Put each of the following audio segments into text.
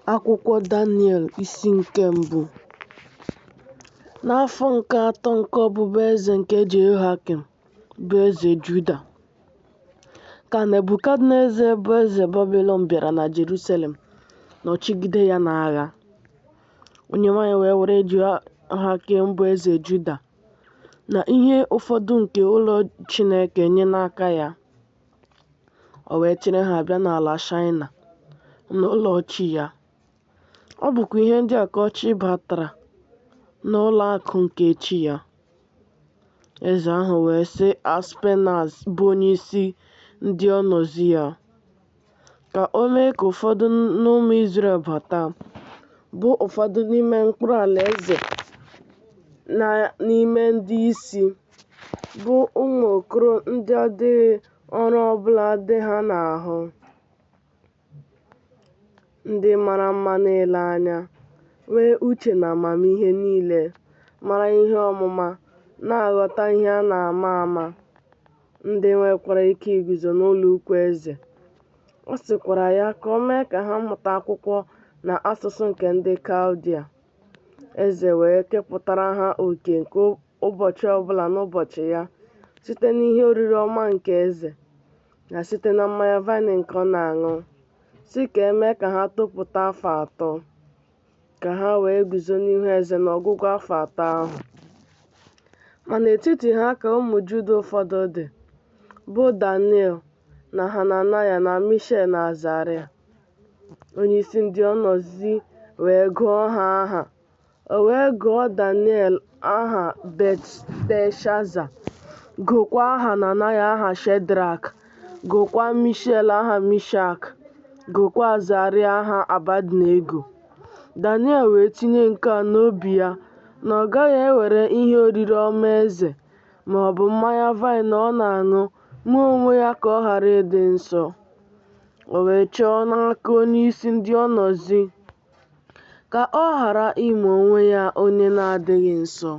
Akwụkwọ Daniel isi nke mbụ. N'afọ nke atọ nke ọbụbụeze nke Jehoiakim bụ eze Juda, ka Nebukadneza bụ eze Babilọn bịara na Jerusalem nọchigide ya n'agha. Onyenwe anyị wee were Jehoiakim bụ eze Juda na ihe ụfọdụ nke ụlọ Chineke nye n'aka ya. O wee chịrị ha bịa n'ala Shaịna, n'ụlọ chi ya. Ọ bụkwa ihe ndị a ka ọ chịbatara n'ụlọ akụ nke chi ya. Eze ahụ wee sị Aspenaz bụ onyeisi ndị ọnozi ya, ka o mee ka ụfọdụ n'ụmụ Izrel bata, bụ ụfọdụ n'ime mkpụrụ alaeze na n'ime ndị isi, bụ ụmụ okoro ndị ọ dịghị ọrụ ọbụla dị ha n'ahụ, ndị mara mma n'ile anya, nwee uche na amamihe niile, mara ihe ọmụma, na-aghọta ihe a na-ama ama, ndị nwekwara ike iguzo n'ụlọ ukwu eze. Ọ sịkwara ya ka o mee ka ha mụta akwụkwọ na asụsụ nke ndị Kaldia. Eze wee kepụtara ha oke nke ụbọchị ọbụla n'ụbọchị ya, site n'ihe oriri ọma nke eze, na site na mmanya vaịn nke ọ na-aṅụ, sị ka e mee ka ha topụta afọ atọ, ka ha wee guzo n'ihu eze n'ọgwụgwụ afọ atọ ahụ. Ma n'etiti ha ka ụmụ Juda ụfọdụ dị, bụ Daniel na Hananaya na Mishael na Azaraya. Onyeisi ndị ọnozi wee gụọ ha aha. O wee gụọ Daniel aha Belteshaza, gụọkwa Hananaya aha Shedrak, gụọkwa Mishael aha Mishak, gụọkwa Azaraya aha Abednego. Daniel wee tinye nke a n'obi ya na ọ gaghị ewere ihe oriri ọma eze, ma ọ bụ mmanya vaịn ọ na-aṅụ mee onwe ya ka ọ ghara ịdị nsọ. O wee chọọ n'aka onyeisi ndị ọnozi ka ọ ghara ime onwe ya onye na-adịghị nsọ.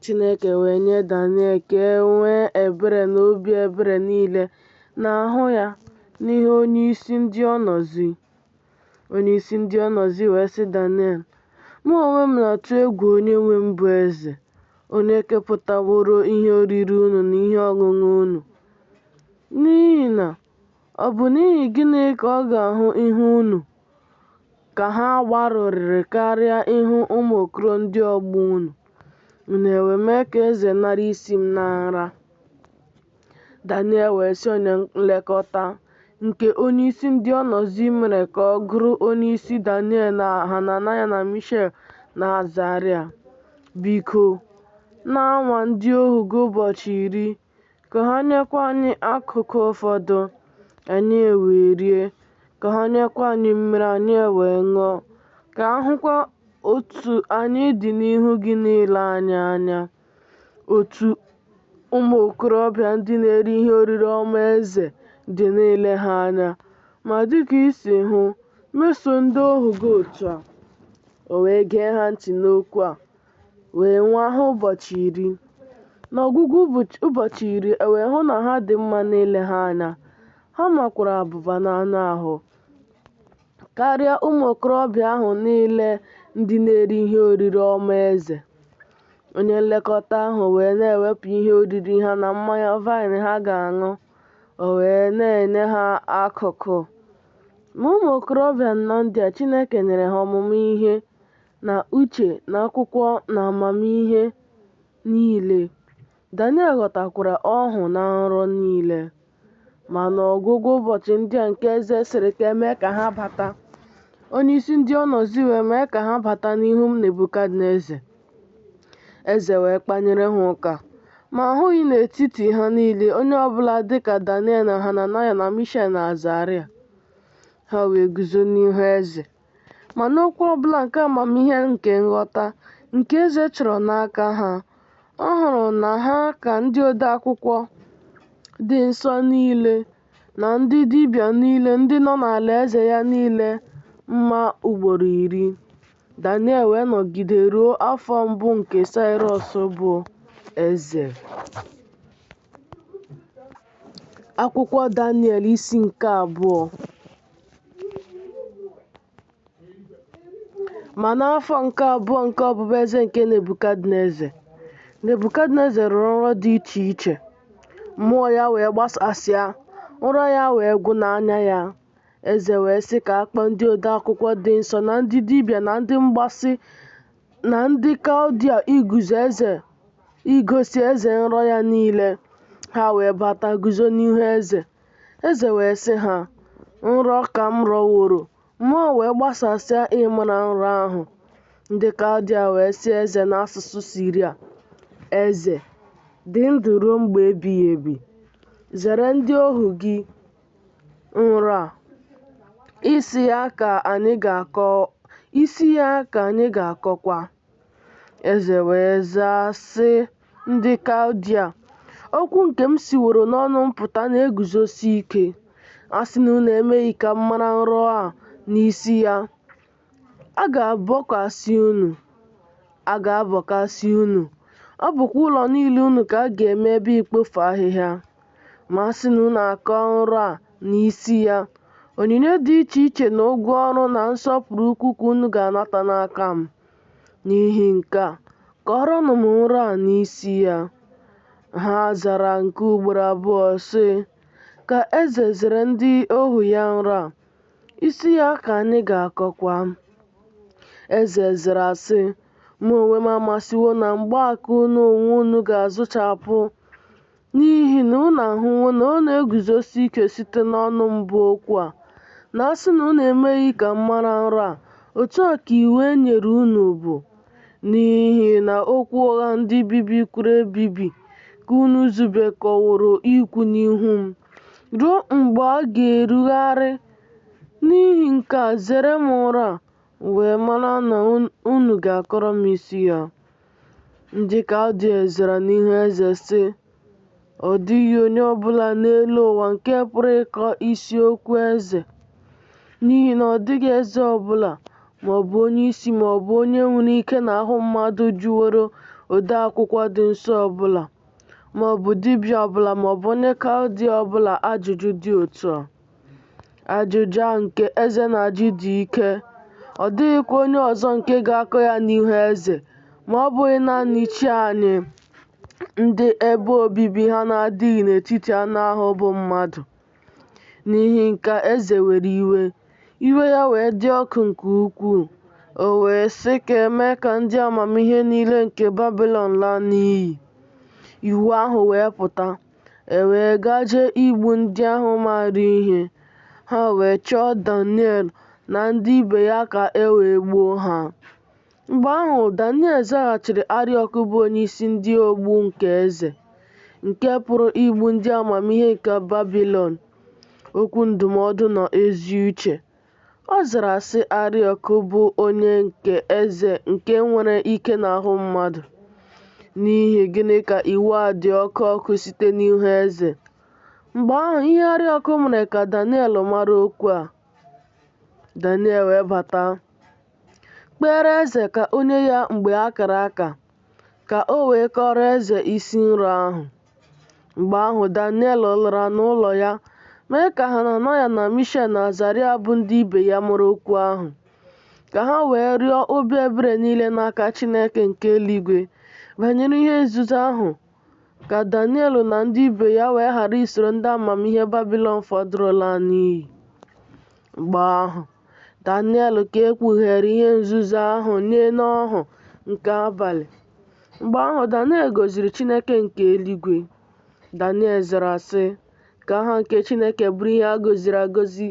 Chineke wee nye Daniel ka e nwee ebere na obi ebere niile n'ahụ ya n'ihu onyeisi ndị ọnozi. Onyeisi ndị ọnozi wee sị Daniel, Mụ onwe m na-atụ egwu onye nwe m bụ eze, onye kepụtaworo ihe oriri unu na ihe ọṅụṅụ unu. N'ihi na ọ bụ n'ihi gịnị ka ọ ga-ahụ ihu unu ka ha gbarụrịrị karịa ihu ụmụ okoro ndị ọgbọ unu? Unu ewee mee ka eze nara isi m na nra. Daniel wee sị onye nlekọta nke onyeisi ndị ọnozi mere ka ọ gụrụ onyeisi Daniel na Hananaya na Mishael na Azaraya, Biko, na-anwa ndị ohu gị ụbọchị iri, ka ha nyekwa anyị akụkụ ụfọdụ, anyị ewee rie, ka ha nyekwa anyị mmiri, anyị ewee ṅụọ, ka a hụkwa otu anyị dị n'ihu gị n'ile anyị anya, otu ụmụ okorobịa ndị na-eri ihe oriri ọma eze dị n'ile ha anya, ma dịka i si hụ, meso ndị ohu gị otu a. O wee gee ha ntị n'okwu a, wee nwaa ha ụbọchị iri. N'ọgwụgwụ ụbọchị iri, e wee hụ na ha dị mma n'ile ha anya, ha makwara abụba n'anụ ahụ karịa ụmụ okorobịa ahụ niile ndị na-eri ihe oriri ọma eze. Onye nlekọta ahụ wee na-ewepụ ihe oriri ha na mmanya vaịn ha ga-aṅụ, o wee na-enye ha akụkụ. Ma ụmụ okorobịa anọ ndị a, Chineke nyere ha ọmụmụ ihe na uche na akwụkwọ na amamihe niile. Daniel ghọtakwara ọhụ na nrọ niile. Ma n'ọgwụgwụ ụbọchị ndị a nke eze sịrị ka e mee ka ha bata, onyeisi ndị ọnozi wee mee ka ha bata n'ihu Nebukadneza. Eze wee kpanyere ha ụka, ma ahụghị n'etiti ha niile onye ọbụla dị ka Daniel na Hananaya na Mishael na Azaraya. Ha wee guzo n'ihu eze. Ma n'okwu ọbụla nke amamihe nke nghọta, nke eze chọrọ n'aka ha, ọ hụrụ na ha ka ndị ode akwụkwọ dị nsọ niile na ndị dibịa niile ndị nọ n'alaeze ya niile mma ugboro iri. Daniel wee nọgide ruo afọ mbụ nke Saịrọs bụ eze. Akwụkwọ Daniel isi nke abụọ. Ma n'afọ nke abụọ nke ọbụbụeze nke Nebukadneza, Nebukadneza rọrọ nrọ dị iche iche, mmụọ ya wee gbasasịa, ụra ya wee gwụ n'anya ya. Eze wee sị ka a kpọọ ndị odeakwụkwọ dị nsọ na ndị dibịa na ndị mgbasị na ndị Kaldia igosi eze nrọ ya niile. Ha wee bata guzo n'ihu eze. Eze wee sị ha, Nrọ ka m rọworo, mmụọ wee gbasasịa ịmara nrọ ahụ. Ndị Kaldia wee sị eze n'asụsụ Siria, Eze, dị ndụ ruo mgbe ebighị ebi. Zere ndị ohu gị nrọ a, isi ya ka anyị ga-akọkwa. Eze wee zaa sị ndị Kaldia, Okwu nke m siworo n'ọnụ m pụta na-eguzosi ike. A sị na unu emeghị ka m mara nrọ a na isi ya, a ga-abọkasị unu, a ga-abọkasị unu, ọ bụkwa ụlọ niile unu ka a ga-eme ebe ikpofu ahịhịa. Ma a sị na unu akọọ nrọ a na isi ya, onyinye dị iche iche na ụgwọ ọrụ na nsọpụrụ ukwu ka unu ga-anata n'aka m. N'ihi nke a, kọọrọnụ m nrọ a na isi ya. Ha zara nke ugboro abụọ sị, Ka eze zere ndị ohu ya nrọ a, isi ya ka anyị ga-akọkwa. Eze zara sị, Mụ onwe m amasịwo na mgbaaka unu onwe unu ga-azụchapụ, n'ihi na unu ahụwo na ọ na-eguzosi ike site n'ọnụ m bụ okwu a, na a sị na unu emeghị ka m mara nrọ a, otu a ka iwu e nyere unu bụ, n'ihi na okwu ụgha ndị bibikwuru ebibi ka unu zubekọworo ikwu n'ihu m, ruo mgbe a ga-erugharị. N'ihi nke a, zere m nrọ a, m wee mara na unu ga-akọrọ m isi ya. Ndị Kaldia zara n'ihu eze sị, Ọ dịghị onye ọbụla n'elu ụwa nke pụrụ ịkọ isi okwu eze, n'ihi na ọ dịghị eze ọbụla, maọbụ onyeisi maọbụ onye nwere ike n'ahụ mmadụ jụworo odeakwụkwọ dị nsọ ọbụla, maọbụ dibịa ọbụla maọbụ onye Kaldia ọbụla ajụjụ dị otu a. Ajụjụ a nke eze na-ajụ dị ike, ọ dịghịkwa onye ọzọ nke ga-akọ ya n'ihu eze, ma ọ bụghị naanị chi anyị, ndị ebe obibi ha na-adịghị n'etiti anụ ahụ bụ mmadụ. N'ihi nke a eze were iwe, iwe ya wee dị ọkụ nke ukwuu. O wee sị ka e mee ka ndị amamihe niile nke Babilọn laa n'iyi. Iwu ahụ wee pụta, e wee gaje igbu ndị ahụ maara ihe. Ha wee chọọ Daniel na ndị ibe ya ka e wee gbuo ha. Mgbe ahụ Daniel zaghachiri Ariok bụ onyeisi ndị ogbu nke eze, nke pụrụ igbu ndị amamihe nke Babilọn, okwu ndụmọdụ na ezi uche. Ọ zara sị Ariok bụ onye nke eze nke nwere ike n'ahụ mmadụ, N'ihi gịnị ka iwu a dị ọkụ ọkụ site n'ihu eze? Mgbe ahụ ihe Ariok mere ka Daniel mara okwu a. Daniel wee bata, kpeere eze ka o nye ya mgbe a kara aka, ka o wee kọọrọ eze isi nrọ ahụ. Mgbe ahụ Daniel lara n'ụlọ ya, mee ka Hananaya na Mishael na Azaraya bụ ndị ibe ya mara okwu ahụ, ka ha wee rịọ obi ebere niile n'aka Chineke nke eluigwe banyere ihe nzuzo ahụ, ka Daniel na ndị ibe ya wee ghara isoro ndị amamihe Babilọn fọdụrụ laa n'iyi. Mgbe ahụ, Daniel ka e kpughere ihe nzuzo ahụ nye n'ọhụ nke abalị. Mgbe ahụ Daniel gọziri Chineke nke eluigwe. Daniel zara sị, Ka aha nke Chineke bụrụ ihe a gọziri agọzi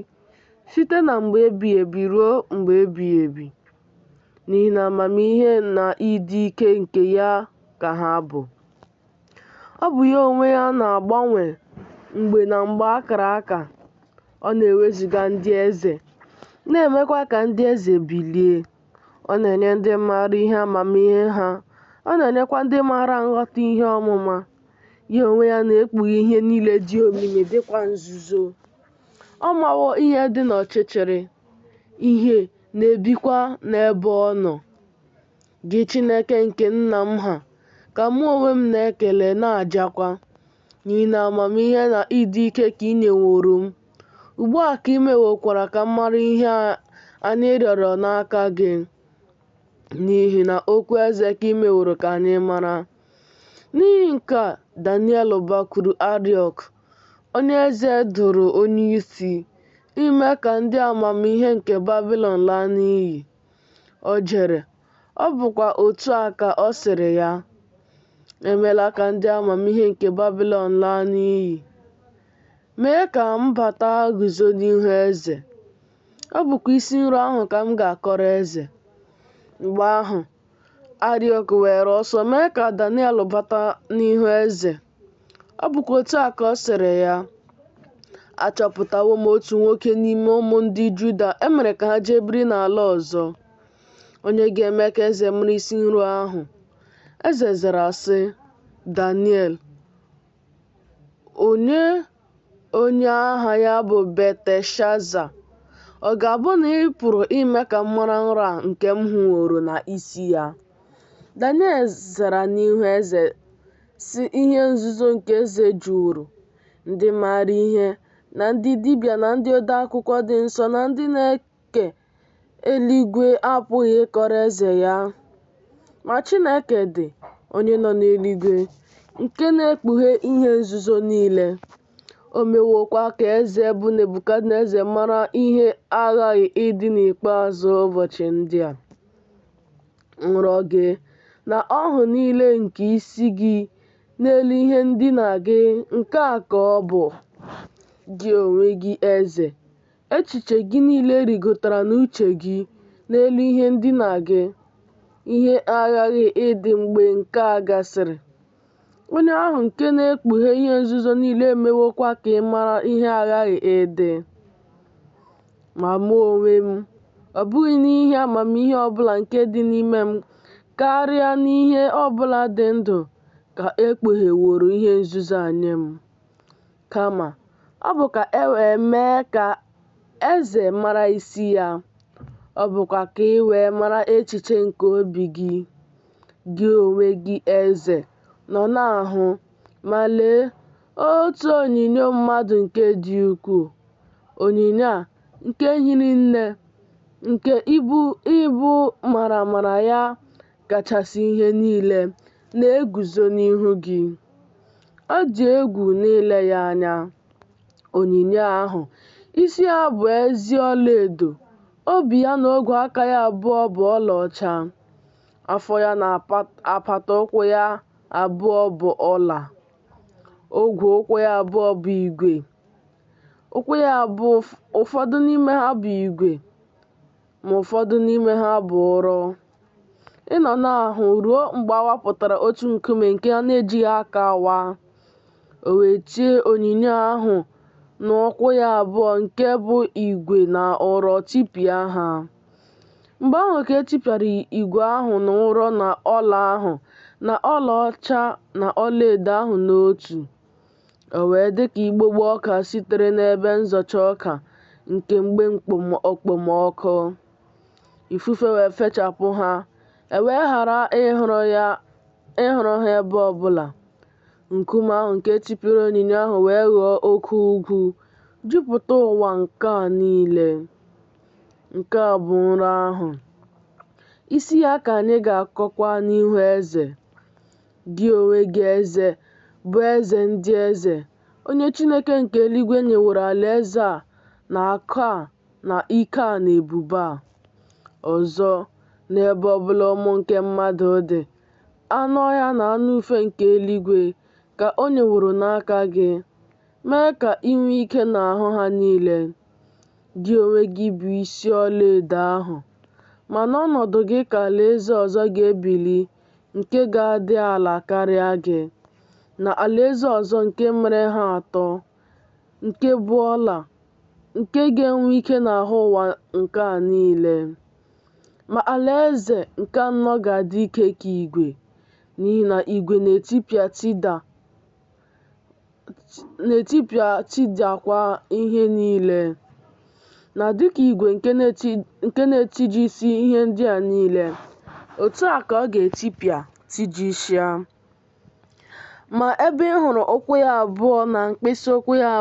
site na mgbe ebighị ebi ruo mgbe ebighị ebi, n'ihi na amamihe na ịdị ike nke ya ka ha bụ. Ọ bụ ya onwe ya na-agbanwe mgbe na mgbe a kara aka. Ọ na-ewezuga ndị eze, na-emekwa ka ndị eze bilie. Ọ na-enye ndị maara ihe amamihe ha, ọ na-enyekwa ndị maara nghọta ihe ọmụma. Ya onwe ya na-ekpughe ihe niile dị omimi dịkwa nzuzo. Ọ mawo ihe dị n'ọchịchịrị, ìhè na-ebikwa n'ebe ọ nọ. Gị Chineke nke nna m ha, ka mụ onwe m na-ekele na-ajakwa, n'ihi na amamihe na ịdị ike ka ị nyeworo m. Ugbu a ka i mewokwara ka m mara ihe anyị rịọrọ n'aka gị. N'ihi na okwu eze ka i meworo ka anyị mara. N'ihi nke a, Daniel bakwuru Ariok, onye eze doro onyeisi, ime ka ndị amamihe nke Babilọn laa n'iyi. O jere, ọ bụkwa otu a ka ọ sịrị ya, Emela ka ndị amamihe nke Babilọn laa n'iyi. Mee ka m bata guzo n'ihu eze. Ọ bụkwa isi nrọ ahụ ka m ga-akọrọ eze. Mgbe ahụ, Ariok weere ọsọ mee ka Daniel bata n'ihu eze. Ọ bụkwa otu a ka ọ sịrị ya, Achọpụtawo m otu nwoke n'ime ụmụ ndị Juda e mere ka ha jee biri n'ala ọzọ, onye ga-eme ka eze mara isi nrọ ahụ. Eze zara sị, Daniel, onye onye aha ya bụ Belteshaza, ọ ga-abụ na ị pụrụ ime ka m mara nrọ a nke m hụworo na isi ya? Daniel zara n'ihu eze sị ihe nzuzo nke eze jụworo, ndị maara ihe, na ndị dibịa na ndị ode akwụkwọ dị nsọ na ndị na-eke eluigwe apụghị ịkọrọ eze ya. Ma Chineke dị, onye nọ n'eluigwe, nke na-ekpughe ihe nzuzo niile. O mewokwa ka eze bụ Nebukadneza mara ihe aghaghị ịdị n'ikpeazụ ụbọchị ndị a. Nrọ gị na ọhụ niile nke isi gị n'elu ihe ndina gị, nke a ka ọ bụ. Gị onwe gị eze, echiche gị niile rịgotara n'uche gị n'elu ihe ndina gị, ihe aghaghị ịdị mgbe nke a gasịrị. Onye ahụ nke na-ekpughe ihe nzuzo niile emewokwa ka ị mara ihe aghaghị ịdị. Ma mụ onwe m, ọ bụghị n'ihi amamihe ọ bụla nke dị n'ime m karịa n'ihe ọ bụla dị ndụ ka e kpugheworo ihe nzuzo a nye m. Kama, ọ bụ ka e wee mee ka eze mara isi ya, ọ bụkwa ka ị wee mara echiche nke obi gị. Gị onwe gị eze, nọ na-ahụ, ma lee, otu onyinyo mmadụ nke dị ukwuu. Onyinyo a, nke hiri nne, nke ibu maramara ya kachasị ihe niile, na-eguzo n'ihu gị. Ọ dị egwu n'ile ya anya. Onyinyo ahụ, isi ya bụ ezi ọlaedo, obi ya na ogwe aka ya abụọ bụ ọlaọcha, afọ ya na apata ụkwụ ya abụọ bụ ọla, ogwe ụkwụ ya abụọ bụ igwe, ụkwụ ya abụọ ụfọdụ n'ime ha bụ igwe, ma ụfọdụ n'ime ha bụ ụrọ. Ị nọ na-ahụ ruo mgbe a wapụtara otu nkume nke a na-ejighị aka waa. O wee tie onyinyo ahụ n'ụkwụ ya abụọ nke bụ igwe na ụrọ tipịa ha. Mgbe ahụ ka e tipịara igwe ahụ na ụrọ na ọla ahụ na ọlaọcha na ọlaedo ahụ n'otu. O wee dị ka igbogbo ọka sitere n'ebe nzọcha ọka nke mgbe okpomọkụ. Ifufe wee fechapụ ha, e wee ghara ịhụrụ ha ebe ọ bụla. Nkume ahụ nke tipịara onyinyo ahụ wee ghọọ oke ugwu, jupụta ụwa nke a niile. Nke a bụ nrọ ahụ. Isi ya ka anyị ga-akọkwa n'ihu eze. Gị onwe gị eze bụ eze ndị eze, onye Chineke nke eluigwe nyeworo alaeze a na akụ a na ike a na ebube a. Ọzọ, n'ebe ọ bụla ụmụ nke mmadụ dị, anụ ọhịa na anụ ufe nke eluigwe ka o nyeworo n'aka gị, mee ka i nwee ike n'ahụ ha niile. Gị onwe gị bụ isi ọlaedo ahụ, ma n'ọnọdụ gị ka alaeze ọzọ ga-ebili nke ga-adị ala karịa gị, na alaeze ọzọ nke mere ha atọ, nke bụ ọla, nke ga-enwe ike n'ahụ ụwa nke a niile. Ma alaeze nke anọ ga-adị ike ka igwe, n'ihi na igwe na-etipịa tidakwa ihe niile. Na dịka igwe nke na-etijisi ihe ndị a niile, otu a ka ọ ga-etipịa tijisịa. Ma ebe ị hụrụ ụkwụ ya abụọ na mkpịsị ụkwụ ya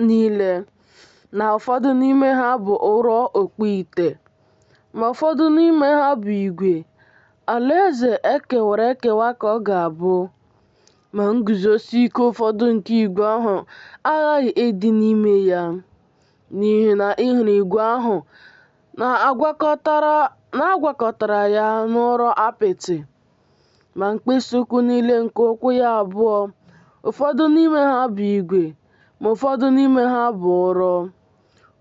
niile, na ụfọdụ n'ime ha bụ ụrọ ọkpụite, ma ụfọdụ n'ime ha bụ igwe, Alaeze e kewara ekewa ka ọ ga-abụ, ma nguzosi ike ụfọdụ nke igwe ahụ aghaghị ịdị n'ime ya, n'ihi na ị hụrụ igwe ahụ na a gwakọtara ya na ụrọ apịtị, ma mkpịsị ụkwụ niile nke ụkwụ ya abụọ, ụfọdụ n'ime ha bụ igwe, ma ụfọdụ n'ime ha bụ ụrọ.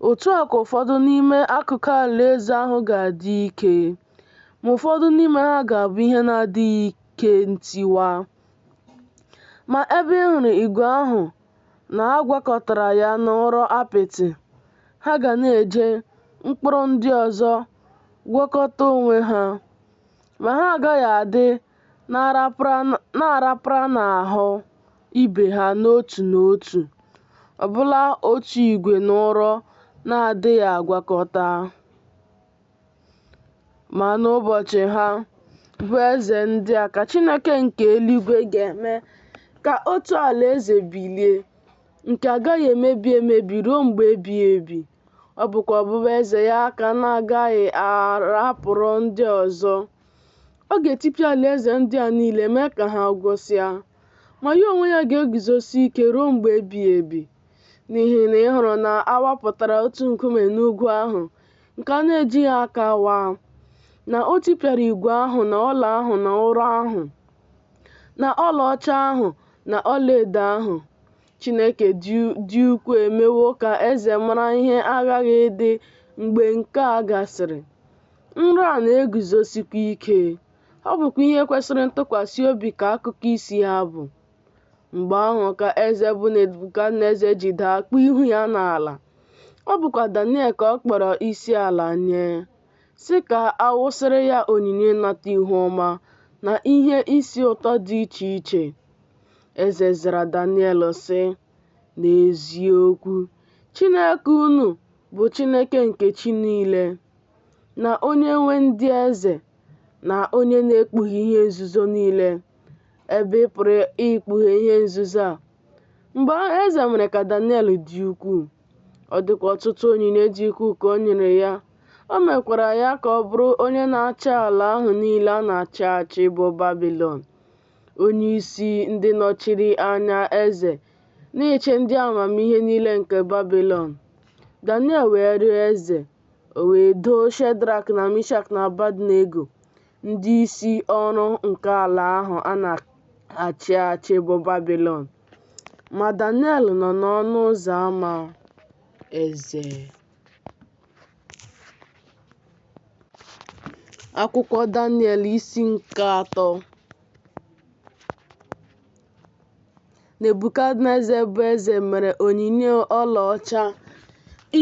Otu a ka ụfọdụ n'ime akụkụ alaeze ahụ ga-adị ike, ma ụfọdụ n'ime ha ga-abụ ihe na-adịghị ike ntiwa. Ma ebe ị hụrụ igwe ahụ na a gwakọtara ya na ụrọ apịtị, ha ga na-eji mkpụrụ ndị ọzọ gwakọta onwe ha, ma ha agaghị adị na-arapara n'ahụ ibe ha n'otu n'otu, ọbụna otu igwe na ụrọ na-adịghị agwakọta. Ma n'ụbọchị ha, bụ eze ndị a, ka Chineke nke eluigwe ga-eme ka otu alaeze bilie, nke a gaghị emebi emebi ruo mgbe ebighị ebi, ọ bụkwa ọbụbụeze ya ka a na-agaghị arapụrụ ndị ọzọ. Ọ ga-etipịa alaeze ndị a niile mee ka ha gwụsịa, ma ya onwe ya ga-eguzosi ike ruo mgbe ebighị ebi. N'ihi na ị hụrụ na a wapụtara otu nkume n'ugwu ahụ, nke a na-ejighị aka waa, na o tipịara igwe ahụ na ọla ahụ na ụrọ ahụ, na ọlaọcha ahụ na ọlaedo ahụ. Chineke dị ukwuu emewo ka eze mara ihe aghaghị ịdị mgbe nke a gasịrị. Nrọ a na-eguzosikwa ike, ọ bụkwa ihe kwesịrị ntụkwasị obi ka akụkọ isi ya bụ. Mgbe ahụ ka eze bụ Nebukadneza ji daa kpuo ihu ya n'ala. Ọ bụkwa Daniel ka ọ kpọrọ isi ala nye, sị ka a wụsịrị ya onyinye ịnata ihu ọma na ihe isi ụtọ dị iche iche. Eze zara Daniel sị, N'eziokwu, Chineke unu bụ Chineke nke chi niile, na Onyenwe ndị eze, na onye na-ekpughe ihe nzuzo niile, ebe ị pụrụ ikpughe ihe nzuzo a. Mgbe ahụ eze mere ka Daniel dị ukwuu, ọ dịkwa ọtụtụ onyinye dị ukwuu ka o nyere ya. O mekwara ya ka ọ bụrụ onye na-achị ala ahụ niile a na-achị achị bụ Babilọn, onyeisi ndị nọchiri anya eze n'ịchị ndị amamihe niile nke Babilọn. Daniel wee rịọ eze, o wee doo Shedrak na Mishak na Abednego ndị isi ọrụ nke ala ahụ a na-achị achị bụ Babilọn. Ma Daniel nọ n'ọnụ ụzọ ámá eze. Akwụkwọ Daniel isi nke atọ. Nebukadneza bụ eze mere onyinyo ọlaọcha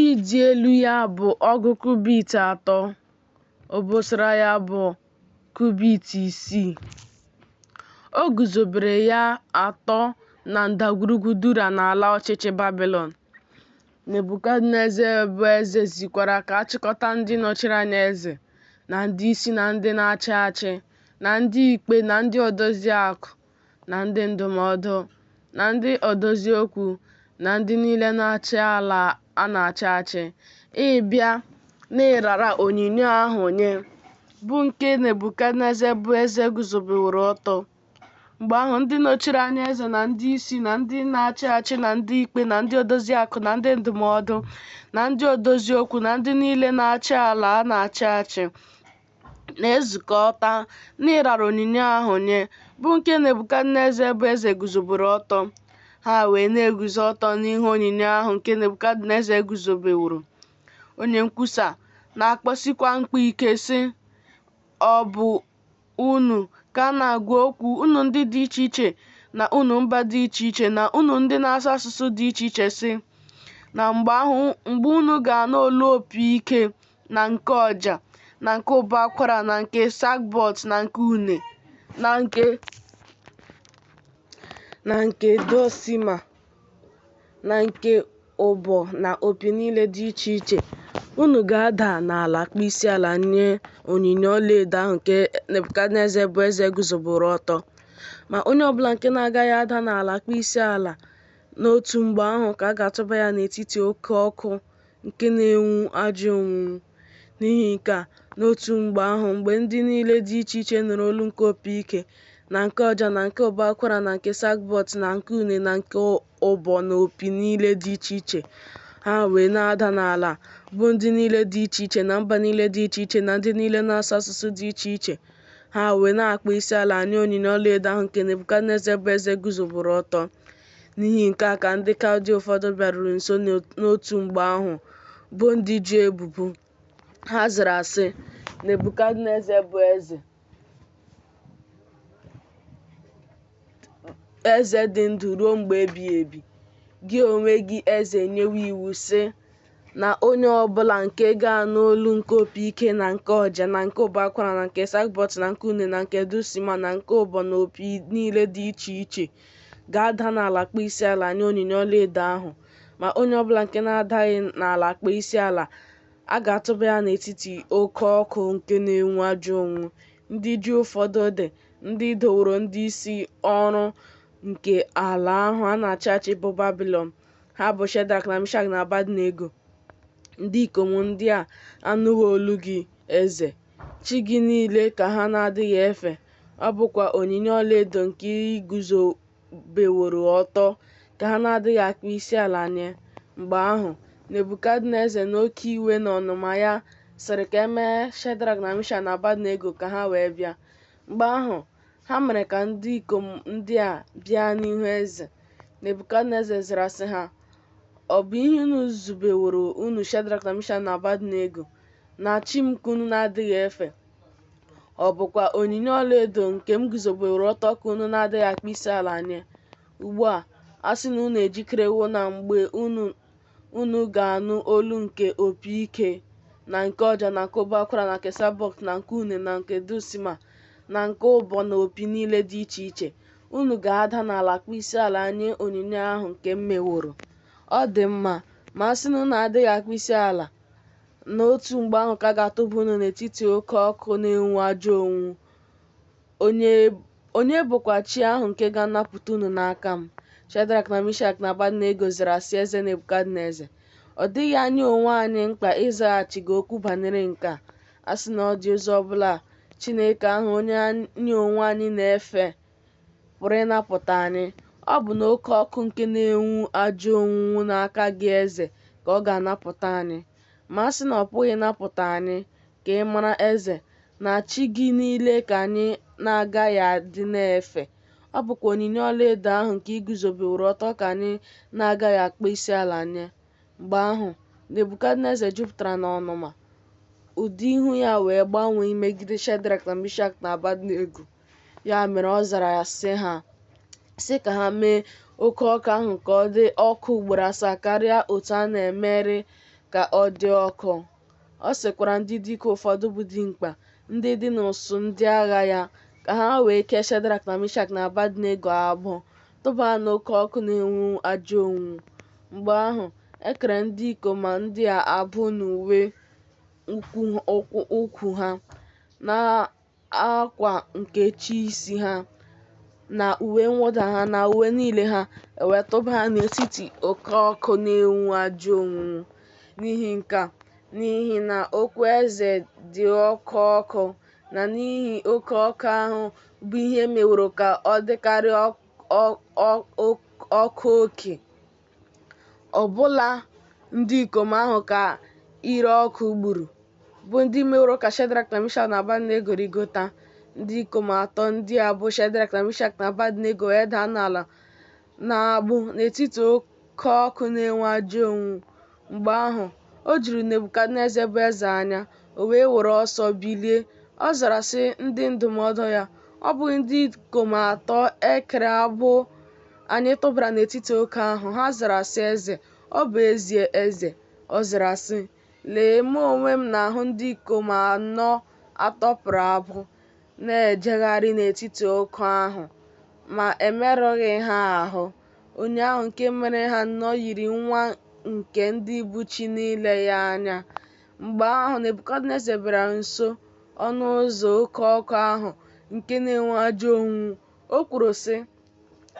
ịdị elu ya bụ ọgụ kubit atọ, obosara ya bụ kubit isii. O guzobere ya atọ na ndagwurugwu Dura n'ala ọchịchị Babilọn. Nebukadneza bụ eze zikwara ka a chịkọta ndị nọchiri anya eze, na ndị isi na ndị na-achị achị, na ndị ikpe na ndị odozi akụ, na ndị ndụmọdụ, na ndị odozi okwu, na ndị niile na-achị ala a na-achị achị, ịbịa na ịrara onyinyo ahụ nye, bụ nke Nebukadneza bụ eze guzobeworo ọtọ. Mgbe ahụ ndị nọchiri anya eze na ndị isi na ndị na-achị achị na ndị ikpe na ndị odozi akụ na ndị ndụmọdụ na ndị odozi okwu na ndị niile na-achị ala a na-achị achị na-ezukọta n'ịrara onyinyo ahụ nye, bụ nke Nebukadneza bụ eze guzobere ọtọ. Ha wee na-eguzo ọtọ n'ihu onyinyo ahụ nke Nebukadneza guzobeworo. Onye nkwusa na-akpọsikwa mkpu ike, sị, Ọ bụ unu ka a na-agwa okwu, unu ndị dị iche iche na unu mba dị iche iche na unu ndị na-asụ asụsụ dị iche iche, sị, na mgbe ahụ mgbe unu ga-anụ olu opi ike na nke ọja na nke ụbọ akwara na nke sagbot na nke une na nke dulcimer na nke ụbọ na opi niile dị iche iche, unu ga-ada n'ala kpọọ isiala nye onyinyo ọlaedo ahụ nke Nebukadneza bụ eze guzobere ọtọ. Ma onye ọbụla nke na-agaghị ada n'ala kpọọ isiala n'otu mgbe ahụ ka a ga-atụba ya n'etiti oke ọkụ nke na-enwu ajọ onwunwu. N'ihi nke a, N'otu mgbe ahụ, mgbe ndị niile dị iche iche nụrụ olu nke opi ike, na nke ọja, na nke ụbọ akwara, na nke sagbot, na nke une, na nke ụbọ na opi niile dị iche iche, ha wee na-ada n'ala, bụ ndị niile dị iche iche, na mba niile dị iche iche, na ndị niile na-asụ asụsụ dị iche iche. Ha wee na-akpọ isiala nye onyinyo ọlaedo ahụ nke Nebukadneza bụ eze guzobere ọtọ. N'ihi nke a ka ndị Kaldia ụfọdụ bịaruru nso n'otu mgbe ahụ, bo ndị Juu ebubo. Ha zara sị, Nebukadneza bụ eze, eze dị ndụ ruo mgbe ebighị ebi. Gị onwe gị eze enyewo iwu sị, na onye ọ bụla nke ga-anụ olu nke opi ike na nke ọja na nke ụbọ akwara na nke sagbot na nke une na nke dulsima na nke ụbọ na opi niile dị iche iche ga-ada n'ala kpọọ isiala nye onyinyo ọlaedo ahụ. Ma onye ọbụla nke na-adaghị n'ala kpọọ isiala, a ga-atụba ya n'etiti oke ọkụ nke na-enwu ajọ onwunwu. Ndị Juu ụfọdụ dị, ndị doworo ndị isi ọrụ nke ala ahụ a na-achị achị bụ Babilọn. Ha bụ Shedrak na Mishak na Abednego. Ndị ikom ndị a anụghị olu gị, eze. Chi gị niile ka ha na-adịghị efe, ọ bụkwa onyinyo ọlaedo nke i guzobeworo ọtọ ka ha na-adịghị akpọ isiala nye. Mgbe ahụ, Nebukadneza n'oke iwe na ọnụma ya sịrị ka e mee Shedrak na Mishak na Abednego ka ha wee bịa. Mgbe ahụ, ha mere ka ndị ikom ndị a bịa n'ihu eze. Nebukadneza zara sị ha, Ọ bụ ihe unu zubeworo unu Shedrak na Mishak na Abednego, na chi m ka unu na-adịghị efe? Ọ bụkwa onyinyo ọlaedo nke m guzobeworo ọtọ ka unu na-adịghị akpọ isiala nye? Ugbu a, a sị na unu ejikerewo na mgbe unu ga-anụ olu nke opi ike, na nke ọja, na nke ụbọ akwara, na nke sagbot, na nke une, na nke dulsima, na nke ụbọ na opi niile dị iche iche, unu ga-ada n'ala kpọọ isiala nye onyinyo ahụ nke m meworo. Ọ dị mma, ma a sị na unu adịghị akpọ isiala, n'otu mgbe ahụ ka a ga-atụba unu n'etiti oke ọkụ na-enwu ajọ onwunwu. Onye bụkwa chi ahụ nke ga-anapụta unu n'aka m? Shedrak na Mishak na Abednego zara sị eze Nebukadneza, Ọ dịghị anyị onwe anyị mkpa ịzaghachi gị okwu banyere nke a. A sị na ọ dị ụzọ ọ bụla Chineke ahụ onye anyị onwe anyị na-efe pụrụ ịnapụta anyị, ọ bụ n'oke ọkụ nke na-enwu ajọ onwunwu n'aka gị eze ka ọ ga-anapụta anyị. Ma a sị na ọ pụghị ịnapụta anyị, ka ị mara eze, na chi gị niile ka anyị na-agaghị adị na-efe, ọ bụkwa onyinyo ọlaedo ahụ nke i guzobeworo ọtọ ka anyị na-agaghị akpọ isiala nye. Mgbe ahụ, Nebukadneza jupụtara n'ọnụma, ụdị ihu ya wee gbanwee imegide Shedrak na Mishak na Abednego. Ya mere ọ zara sị ha, sị ka ha mee oke ọkụ ahụ ka ọ dị ọkụ ugboro asaa karịa otu a na-emekarị ka ọ dị ọkụ. Ọ sịkwara ndị dike ụfọdụ bụ dimkpa, ndị dị n'usuu ndị agha ya, ka ha wee kee Shedrak na Mishak na Abednego agbụ, tụba ha n'oke ọkụ na-enwu ajọ onwunwu. Mgbe ahụ, e kere ndị ikom ndị a agbụ n'uwe ukwu ha, na akwa nkechi isi ha, na uwe mwụda ha, na uwe niile ha, e wee tụba ha n'etiti oke ọkụ na-enwu ajọ onwunwu. N'ihi nke a, n'ihi na okwu eze dị oke ọkụ, na n'ihi oke ọkụ ahụ bụ ihe meworo ka ọ dịkarịa ọkụ oke, ọbụla ndị ikom ahụ ka ire ọkụ gburu, bụ ndị meworo ka Shedrak na Mishak na Abednego rịgota. Ndị ikom atọ ndị a bụ Shedrak na Mishak na Abednego wee daa n'ala n'agbụ n'etiti oke ọkụ na-enwu ajọ onwunwu. Mgbe ahụ, o juru Nebukadneza bụ eze anya, o wee were ọsọ bilie. Ọ zara sị ndị ndụmọdụ ya, Ọ bụghị ndị ikom atọ e kere agbụ anyị tụbara n'etiti oke ahụ? Ha zara sị eze, Ọ bụ ezie, eze. Ọ zara sị, Lee, mụ onwe m na-ahụ ndị ikom anọ a tọpụrụ agbụ, na-ejegharị n'etiti ọkụ ahụ, ma emerụghị ha ahụ. Onye ahụ nke mere ha nnọọ yiri nwa nke ndị bụ chi n'ile ya anya. Mgbe ahụ Nebukadneza bịara nso ọnụ ụzọ oke ọkụ ahụ nke na-enwu ajọ onwunwu. O kwuru sị,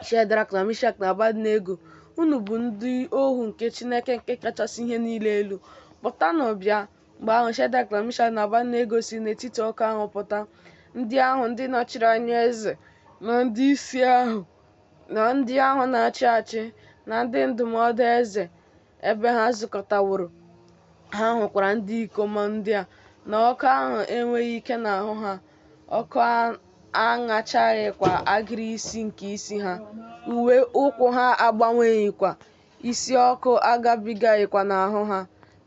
Shedrak na Mishak na Abednego, unu bụ ndị ohu nke Chineke nke kachasị ihe niile elu. Pụtanụ bịa, Mgbe ahụ Shedrak na Mishak na Abednego si n'etiti ọkụ ahụ pụta, ndị ahụ ndị nọchiri anya eze, na ndị isi ahụ, na ndị ahụ na-achị achị, na ndị ndụmọdụ eze, ebe ha zukọtaworo. Ha hụkwara ndị ikom ndị a, na ọkụ ahụ enweghị ike n'ahụ ha, ọkụ aṅachaghịkwa agịrị isi nke isi ha, uwe ụkwụ ha agbanweghịkwa, isi ọkụ agabigaghịkwa n'ahụ ha.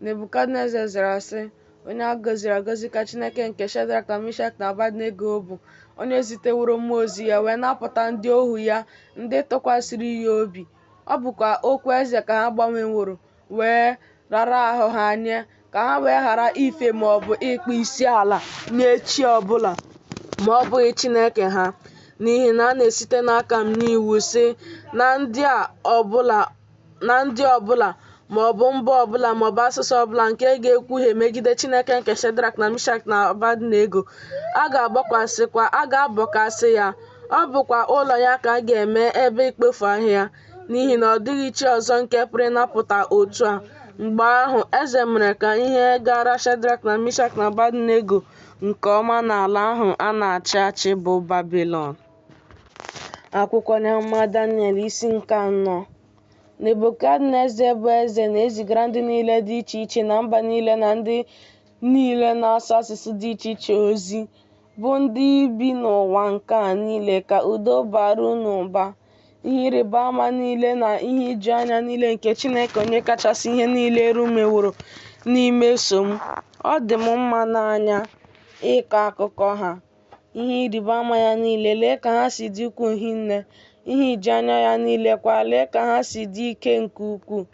Nebukadneza zara sị, Onye a gọziri agọzi ka Chineke nke Shedrak na Mishak na Abednego bụ, onye ziteworo mmụọ ozi ya wee napụta ndị ohu ya ndị tụkwasịrị ya obi. Ọ bụkwa okwu eze ka ha gbanweworo, wee rara ahụ ha nye, ka ha wee ghara ife ma ọ bụ ịkpọ isi ala nye chi ọ bụla, ma ọ bụghị Chineke ha. N'ihi na a na-esite n'aka m nye iwu sị, na ndị ọ bụla, ma ọ bụ mba ọ bụla ma ọ bụ asụsụ ọ bụla nke ga-ekwuhie megide Chineke nke Shedrak na Mishak na Abednego, a ga-abọkasị ya, ọ bụkwa ụlọ ya ka a ga-eme ebe ikpofu ahịhịa, n'ihi na ọ dịghị chi ọzọ nke pụrụ ịnapụta otu a. Mgbe ahụ eze mere ka ihe gara Shedrak na Mishak na Abednego nke ọma n'ala ahụ a na-achị achị bụ Babilọn. Akwụkwọ onye amụma Daniel isi nke anọ. Nebukadneza bụ eze na-ezigara ndị niile dị iche iche na mba niile na ndị niile na-asụ asụsụ dị iche iche ozi, bụ ndị bi n'ụwa nke a niile, ka udo bara unu ụba. Ihe ịrịba ama niile na ihe ijuanya niile nke Chineke Onye kachasị ihe niile elu meworo n'imeso m, ọ dị m mma n'anya ịkọ akụkọ ha. Ihe ịrịba ama ya niile, lee ka ha si dị ukwuu hinne! Ihe ijuanya ya niile kwa, lee ka ha si dị ike nke ukwuu!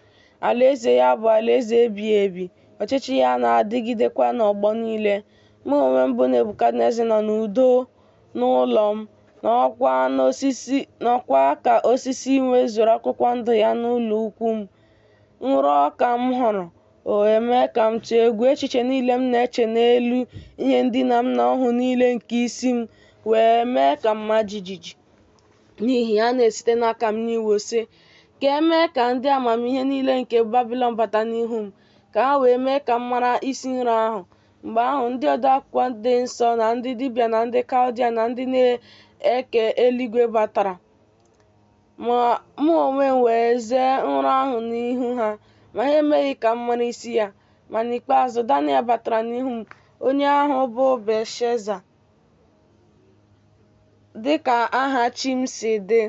Alaeze ya bụ alaeze ebighị ebi, ọchịchị ya na-adịgidekwa n'ọgbọ niile. Mụ onwe m bụ Nebukadneza nọ n'udo n'ụlọ m, nọkwa ka osisi nwezuru akwụkwọ ndụ ya n'ụlọ ukwu m. Nrọ ka m hụrụ, o wee mee ka m tụọ egwu, echiche niile m na-eche n'elu ihe ndina m na ọhụ niile nke isi m wee mee ka m maa jijiji. N'ihi ya, a na-esite n'aka m nye iwu, sị, ka e mee ka ndị amamihe niile nke Babilọn bata n'ihu m, ka ha wee mee ka m mara isi nrọ ahụ. Mgbe ahụ, ndị odeakwụkwọ dị nsọ na ndị dibịa na ndị Kaldia na ndị na-eke eluigwe batara. Ma mụ onwe m wee zee nrọ ahụ n'ihu ha, ma ha emeghị ka m mara isi ya. Ma n'ikpeazụ, Daniel batara n'ihu m, onye ahụ bụ Belteshaza, dị ka aha chi m si dị,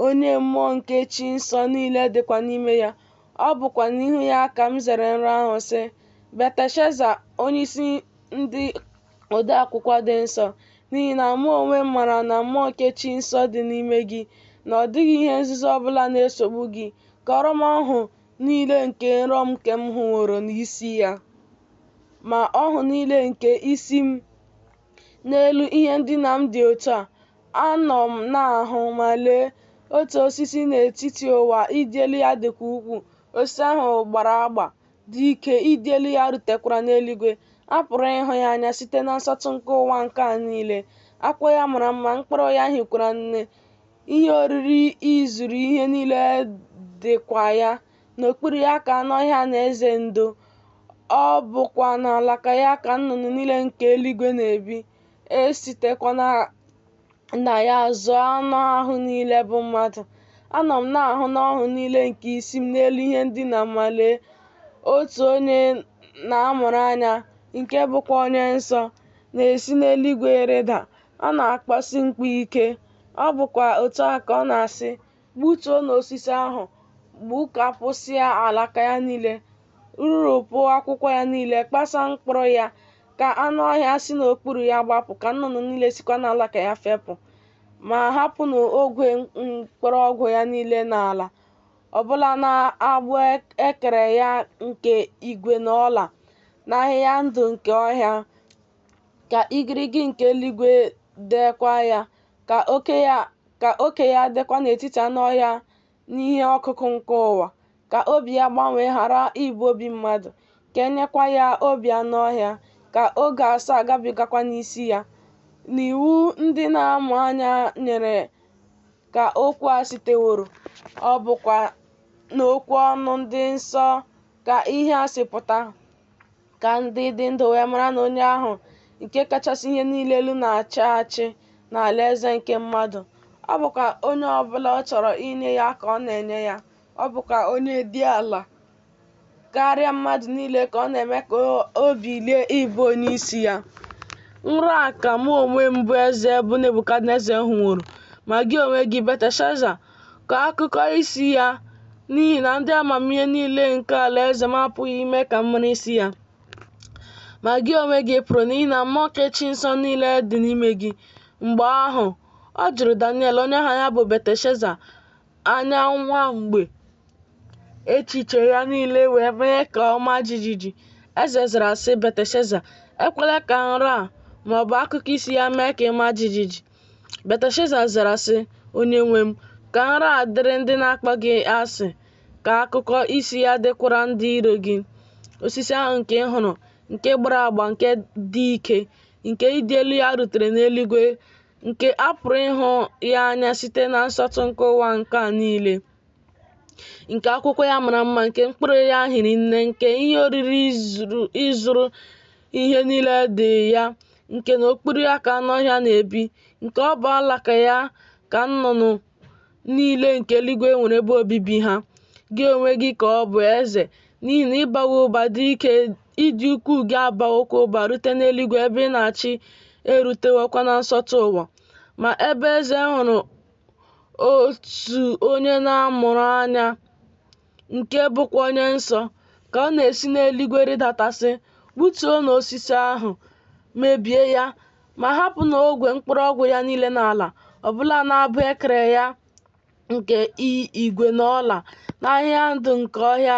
onye mmụọ nke chi nsọ niile dịkwa n'ime ya. Ọ bụkwa n'ihu ya ka m zere nrọ ahụ, sị, Belteshaza, onyeisi ndị odeakwụkwọ dị nsọ, n'ihi na mụ onwe m maara na mmụọ nke chi nsọ dị n'ime gị, na ọ dịghị ihe nzuzo ọ bụla na-esogbu gị, kọọrọ m ọhụ niile nke nrọ m nke m hụworo n'isi ya. Ma ọhụ niile nke isi m n'elu ihe ndina m dị otu a, anọ m na-ahụ, ma lee, otu osisi n'etiti ụwa, ịdị elu ya dịkwa ukwuu. Osisi ahụ gbara agba, dị ike, ịdị elu ya rutekwara n'eluigwe. A pụrụ ịhụ ya anya site na nsọtụ nke ụwa nke a niile. Akwụkwọ ya mara mma, mkpụrụ ya hikwara nne, ihe oriri izuru ihe niile dịkwa ya. N'okpuru ya ka anụ ọhịa na-eze ndo, ọ bụkwa n'alaka ya ka nnụnụ niile nke eluigwe na-ebi. E sitekwa na ya zụọ anụ ahụ niile bụ mmadụ. Anọ m na-ahụ n'ọhụ niile nke isi m n'elu ihe ndina m, ma lee, otu onye na-amụrụ anya, nke bụkwa onye nsọ, na-esi n'eluigwe rịda, ọ na-akpọsi mkpu ike, ọ bụkwa otu a ka ọ na-asị, Gbutuonụ osisi ahụ, gbukapụsịa alaka ya niile, rurupụ akwụkwọ ya niile, kpasaa mkpụrụ ya, ka anụ ọhịa si n'okpuru ya gbapụ, ka nnụnụ niile sikwa n'alaka ya fepụ. Ma hapụnụ ogwe mkpọrọgwụ ya niile n'ala, ọbụla n'agbụ e kere ya nke igwe na ọla, na ahịhịa ndụ nke ọhịa, ka igirigi nke eluigwe deekwa ya, ka oke ya dịkwa n'etiti anụ ọhịa na ihe ọkụkụ nke ụwa, ka obi ya gbanwee ghara ịbụ obi mmadụ, ka e nyekwa ya obi anụ ọhịa, ka oge asaa gabigakwa n'isi ya. N'iwu ndị na-amụ anya nyere ka okwu a siteworo, ọ bụkwa n'okwu ọnụ ndị nsọ ka ihe a si pụta. Ka ndị dị ndụ wee mara na onye ahụ nke kachasị ihe niile elu na-achị achị n'alaeze nke mmadụ, ọ bụkwa onye ọ bụla ọ chọrọ inye ya ka ọ na-enye ya, ọ bụkwa onye dị ala karịa mmadụ niile ka ọ na-eme ka o bilie ịbụ onye isi ya. Nrọ a ka mụ onwe m bụ eze bụ Nebukadneza hụworo, ma gị onwe gị, Belteshaza, kọọ akụkọ isi ya, n'ihi na ndị amamihe niile nke alaeze m apụghị ime ka m mara isi ya. Ma gị onwe gị pụrụ, n'ihi na mmụọ nke chi nsọ niile dị n'ime gị. Mgbe ahụ, ọ jụrụ Daniel, onye aha ya bụ Belteshaza, anya nwa mgbe, echiche ya niile wee mee ka ọ maa jijiji. Eze zara sị Belteshaza, Ekwela ka nrọ a ma ọ bụ akụkọ isi ya mee ka ị maa jijiji. Belteshaza zara sị, Onyenwe m, ka nrọ a dịrị ndị na-akpọ gị asị, ka akụkọ isi ya dịkwara ndị iro gị. Osisi ahụ nke ị hụrụ, nke gbara agba, nke dị ike, nke ịdị elu ya rutere n'eluigwe, nke a pụrụ ịhụ ya anya site na nsọtụ nke ụwa nke a niile, nke akwụkwọ ya mara mma, nke mkpụrụ ya hiri nne, nke ihe oriri ịzụrụ ihe niile dị ya, nke n'okpuru ya ka anụ ọhịa na-ebi, nke ọ bụ alaka ya ka nnụnụ niile nke eluigwe nwere ebe obibi ha. Gị onwe gị ka ọ bụ eze, n'ihi na ị bawo ụba dị ike, ịdị ukwuu gị abawokwa ụba rute n'eluigwe, ebe ị na-achị erutewokwa na nsọtụ ụwa. Ma ebe eze hụrụ otu onye na-amụrụ anya, nke bụkwa onye nsọ, ka ọ na-esi n'eluigwe rịdata sị, Gbutuonụ osisi ahụ, mebie ya, ma hapụnụ ogwe mkpọrọgwụ ya niile n'ala, ọbụla n'agbụ e kere ya nke igwe na ọla, n'ahịhịa ndụ nke ọhịa,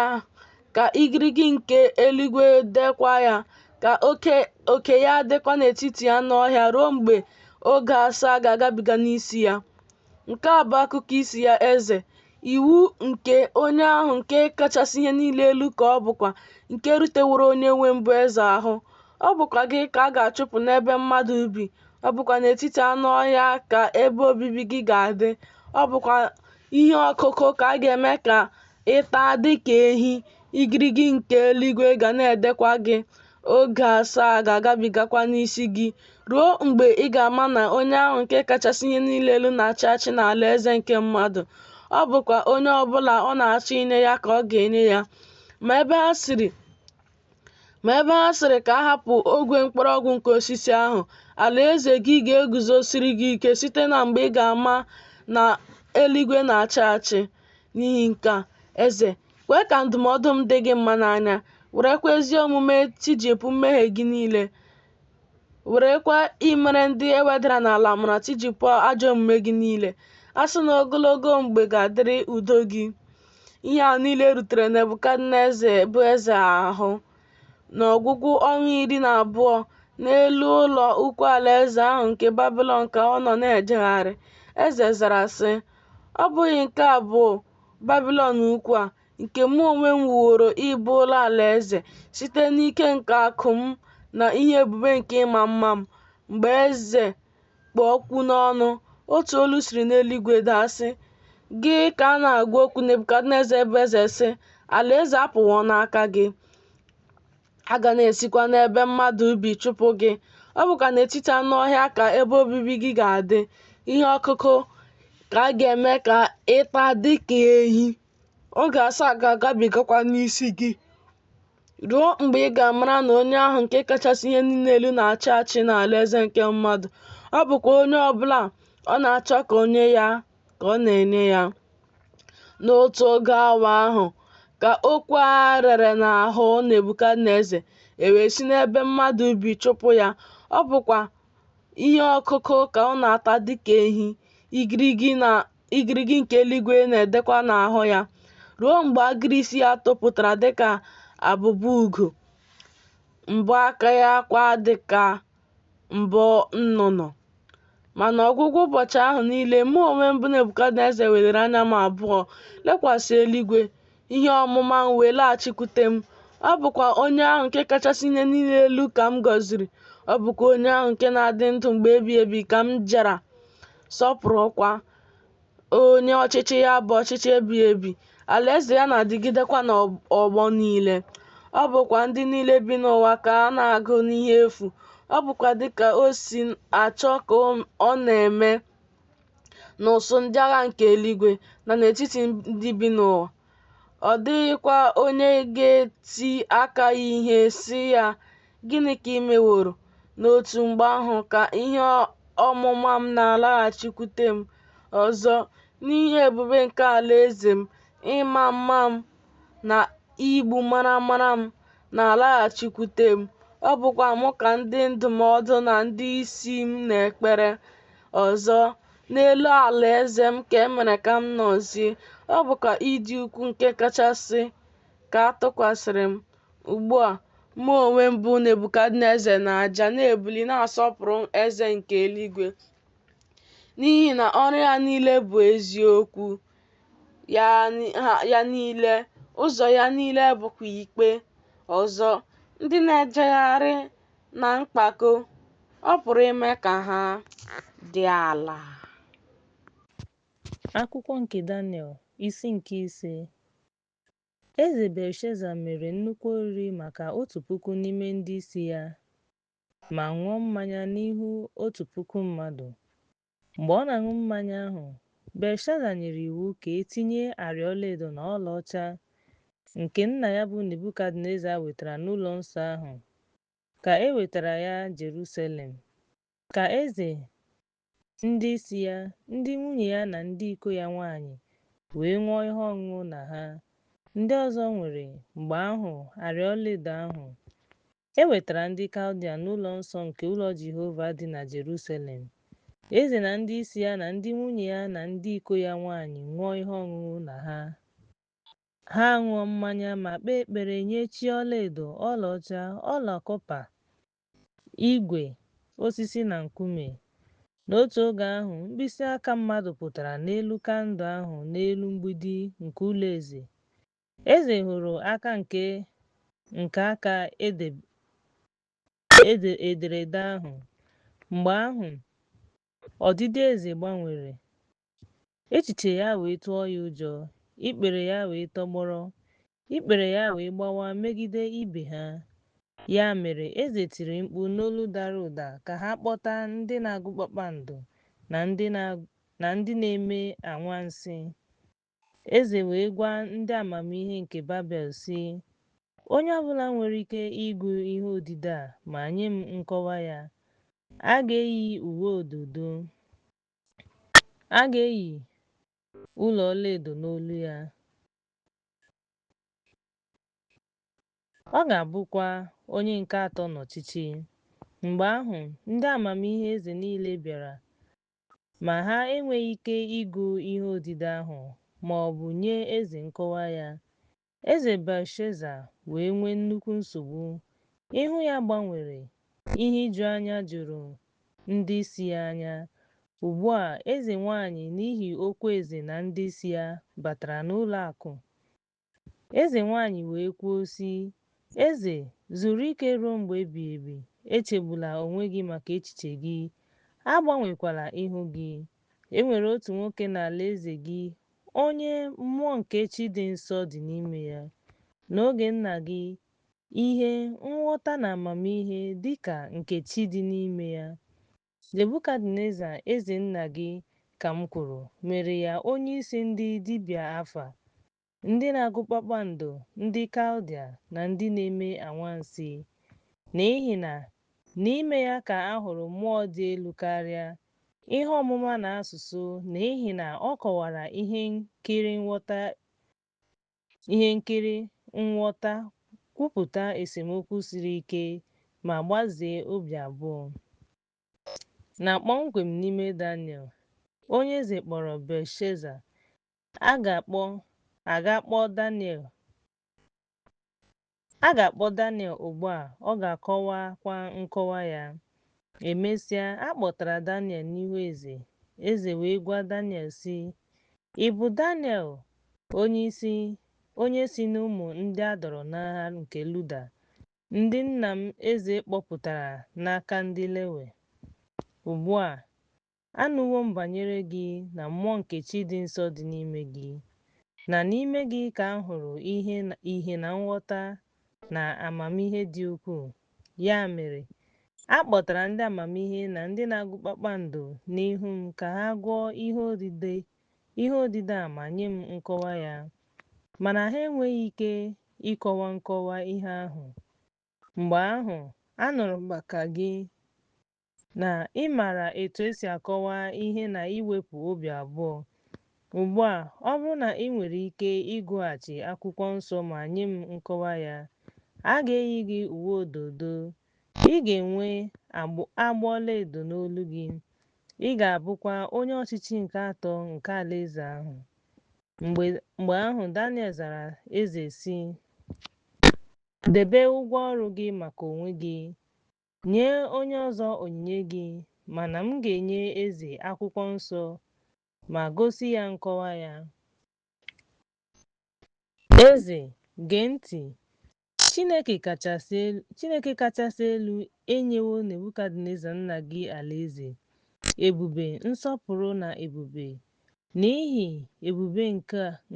ka igirigi nke eluigwe dekwa ya, ka oke ya dịkwa n'etiti anụ ọhịa ruo mgbe oge asaa ga-agabiga n'isi ya. Nke a bụ akụkọ isi ya, eze. Iwu nke onye ahụ nke kachasị ihe niile elu ka ọ bụkwa, nke ruteworo onyenwe m bụ eze ahụ. Ọ bụkwa gị ka a ga-achụpụ n'ebe mmadụ bi, ọ bụkwa n'etiti anụ ọhịa ka ebe obibi gị ga-adị, ọ bụkwa ihe ọkụkụ ka a ga-eme ka ị taa dị ka ehi, igirigi nke eluigwe ga na-edekwa gị, oge asaa ga-agabigakwa n'isi gị, ruo mgbe ị ga-ama na onye ahụ nke kachasị ihe niile elu na-achị achị n'alaeze nke mmadụ, ọ bụkwa onye ọ bụla ọ na-achọ inye ya ka ọ ga-enye ya. Ma ebe ha sịrị ka a hapụ ogwe mkpọrọgwụ nke osisi ahụ, alaeze gị ga-eguzosiri gị ike site na mgbe ị ga-ama na eluigwe na-achị achị. N'ihi nke a, eze, kwee ka ndụmọdụ m dị gị mma n'anya, werekwa ezi omume tijipụ mmehie gị niile, werekwa imere ndị e wedara n'ala amara tijipụ ajọ omume gị niile. A sị na ogologo mgbe ga-adịrị udo gị. Ihe a niile rutere Nebukadneza bụ eze ahụ. N'ọgwụgwụ ọnwa 12, n'elu ụlọ ukwu alaeze ahụ nke Babilọn ka ọ nọ na-ejegharị. Eze zara sị, Ọ bụghị nke a bụ Babilọn ukwu a, nke mụ onwe m wuworo ịbụ ụlọ alaeze, site n'ike nke akụ m na ihe ebube nke ịma mma m? Mgbe eze kpụ okwu n'ọnụ, otu olu siri n'eluigwe daa sị, Gị ka a na-agwa okwu Nebukadneza bụ eze sị, Alaeze apụwo n'aka gị. A ga na-esikwa n'ebe mmadụ bi chụpụ gị. Ọ bụkwa n'etiti anụ ọhịa ka ebe obibi gị ga-adị. Ihe ọkụkụ ka a ga-eme ka ị taa dị ka ehi. Oge asaa ga-agabigakwa n'isi gị, ruo mgbe ị ga-amara na onye ahụ nke kachasị ihe niile elu na-achị achị n'alaeze nke mmadụ, ọ bụkwa onye ọ bụla ọ na-achọ ka o nye ya ka ọ na-enye ya. N'otu oge awa ahụ ka okwu a rere n'ahụ Nebukadneza, e wee si n'ebe mmadụ bi chụpụ ya. Ọ bụkwa ihe ọkụkụ ka ọ na-ata dị ka ehi, igirigi nke eluigwe na-edekwa n'ahụ ya, ruo mgbe agịrị isi ya topụtara dị ka abụba ugo, mbọ aka ya kwa dị ka mbọ nnụnụ. Ma n'ọgwụgwụ ụbọchị ahụ niile, mụ onwe m bụ Nebukadneza weliri anya m abụọ lekwasị eluigwe, ihe ọmụma m wee laghachikwute m. Ọ bụkwa onye ahụ nke kachasị ihe niile elu ka m gọziri, ọ bụkwa onye ahụ nke na-adị ndụ mgbe ebighị ebi ka m jara sọpụrụkwa, onye ọchịchị ya bụ ọchịchị ebighị ebi, alaeze ya na-adịgidekwa n'ọgbọ niile. Ọ bụkwa ndị niile bi n'ụwa ka a na-agụ n'ihe efu, ọ bụkwa dịka o si achọ ka ọ na-eme n'ụsụụ ndị agha nke eluigwe, na n'etiti ndị bi n'ụwa. Ọ dịghịkwa onye ga-eti aka ya ihe, sị ya, Gịnị ka i meworo? N'otu mgbe ahụ ka ihe ọmụma m na-alaghachikwute m ọzọ, n'ihe ebube nke alaeze m, ịma mma m na igbu maramara m na-alaghachikwute m, ọ bụkwa mụ ka ndị ndụmọdụ na ndị isi m na-ekpere. Ọzọ, n'elu alaeze m ka e mere ka m nọzie, ọ bụkwa ịdị ukwuu nke kachasị ka a tụkwasịrị m. Ugbu a, mụ onwe m bụ Nebukadneza na-aja, na-ebuli, na-asọpụrụ Eze nke eluigwe, n'ihi na ọrụ ya niile bụ eziokwu ya niile, ụzọ ya niile bụkwa ikpe. Ọzọ, ndị na-ejegharị na mpako, ọ pụrụ ime ka ha dị ala. Akwụkwọ nke Daniel, isi nke ise. Eze Belshaza mere nnukwu oriri maka 1,000 n'ime ndị isi ya, ma ṅụọ mmanya n'ihu 1,000 mmadụ. Mgbe ọ na-aṅụ mmanya ahụ, Belshaza nyere iwu ka e tinye arịa ọlaedo na ọlaọcha nke nna ya bụ Nebukadneza wetara n'ụlọ nsọ ahụ, ka e wetara ya Jerusalem, ka eze, ndị isi ya, ndị nwunye ya na ndị iko ya nwanyị wee ṅụọ ihe ọṅụṅụ na ha. Ndị ọzọ nwere, mgbe ahụ, arịa ọlaedo ahụ e wetara ndị Kaldia n'ụlọ nsọ nke ụlọ Jehova dị na Jerusalem. Eze na ndị isi ya na ndị nwunye ya na ndị iko ya nwanyị ṅụọ ihe ọṅụṅụ na ha. Ha ṅụọ mmanya ma kpee ekpere nye chi ọlaedo, ọlaọcha, ọla kọpa, igwe, osisi na nkume. N'otu oge ahụ, mkpịsị aka mmadụ pụtara n'elu kandụl ahụ n'elu mgbidi nke ụlọ eze. Eze hụrụ aka nke aka ederede ahụ. Mgbe ahụ, ọdịdị eze gbanwere. Echiche ya wee tụọ ya ụjọ, ikpere ya wee tọgbọrọ, ikpere ya wee gbawa megide ibe ha. Ya mere, eze tiri mkpu n'olu dara ụda ka ha kpọta ndị na-agụ kpakpando na ndị na-eme anwansi. Eze wee gwa ndị amamihe nke Babel, sị, Onye ọ bụla nwere ike ịgụ ihe odide a ma nye m nkọwa ya, a ga-eyi uwe ododo, a ga-eyi ụlọ ọlaedo n'olu ya, ọ ga-abụkwa onye nke atọ n'ọchịchị. Mgbe ahụ, ndị amamihe eze niile bịara, ma ha enweghị ike ịgụ ihe odide ahụ ma ọ bụ nye eze nkọwa ya. Eze Belshaza wee nwee nnukwu nsogbu. Ihu ya gbanwere, ihe ijuanya juru ndị isi ya anya. Ugbu a, eze nwanyị, n'ihi okwu eze na ndị isi ya, batara n'ụlọ akụ. Eze nwanyị wee kwuo, sị, Eze, zuru ike ruo mgbe ebighị ebi, echegbula onwe gị maka echiche gị, agbanwekwala ihu gị. E nwere otu nwoke n'alaeze gị onye mmụọ nke chi dị nsọ dị n'ime ya. N'oge nna gị, ihe, nghọta na amamihe dị ka nke chi dị n'ime ya. Nebukadneza eze nna gị, ka m kwuru, mere ya onyeisi ndị dibịa afa, ndị na-agụ kpakpando, ndị Kaldia, na ndị na-eme anwansi. N'ihi na n'ime ya ka a hụrụ mmụọ dị elu karịa, ihe ọmụma na asụsụ, n'ihi na ọ kọwara ihe nkiri nghọta, kwupụta esemokwu siri ike, ma gbazee obi abụọ. Na kpọmkwem n'ime Daniel, onye eze kpọrọ Belshaza, a ga-akpọ Daniel ugbu a, ọ ga-akọwakwa nkọwa ya. E mesịa, a kpọtara Daniel n'ihu eze, eze wee gwa Daniel, sị, Ị bụ Daniel, onye si n'ụmụ ndị a dọọrọ n'agha nke Juda, ndị nna m eze kpọpụtara n'aka ndị Lewi? Ugbu a, anụwo m banyere gị na mmụọ nke chi dị nsọ dị n'ime gị, na n'ime gị ka a hụrụ ìhè na nghọta na amamihe dị ukwuu. Ya mere, a kpọtara ndị amamihe na ndị na-agụ kpakpando n'ihu m ka ha gụọ ihe odide a ma nye m nkọwa ya. Mana ha enweghị ike ịkọwa nkọwa ihe ahụ. Mgbe ahụ, anụrụ m maka gị, na ị maara etu esi akọwa ihe na iwepụ obi abụọ. Ugbu a, ọ bụrụ na ị nwere ike ịgụghachi Akwụkwọ Nsọ ma nye m nkọwa ya, a ga-eyi gị uwe odo odo, ị ga-enwe agbụ ọlaedo n'olu gị, ị ga-abụkwa onye ọchịchị nke atọ nke alaeze ahụ. Mgbe ahụ Daniel zara eze sị, Debe ụgwọ ọrụ gị maka onwe gị, nye onye ọzọ onyinye gị, mana m ga-enye eze Akwụkwọ Nsọ ma gosi ya nkọwa ya. Eze, gee ntị! Chineke kachasị elu enyewo Nebukadneza nna gị alaeze, ebube, nsọpụrụ na ebube. N'ihi ebube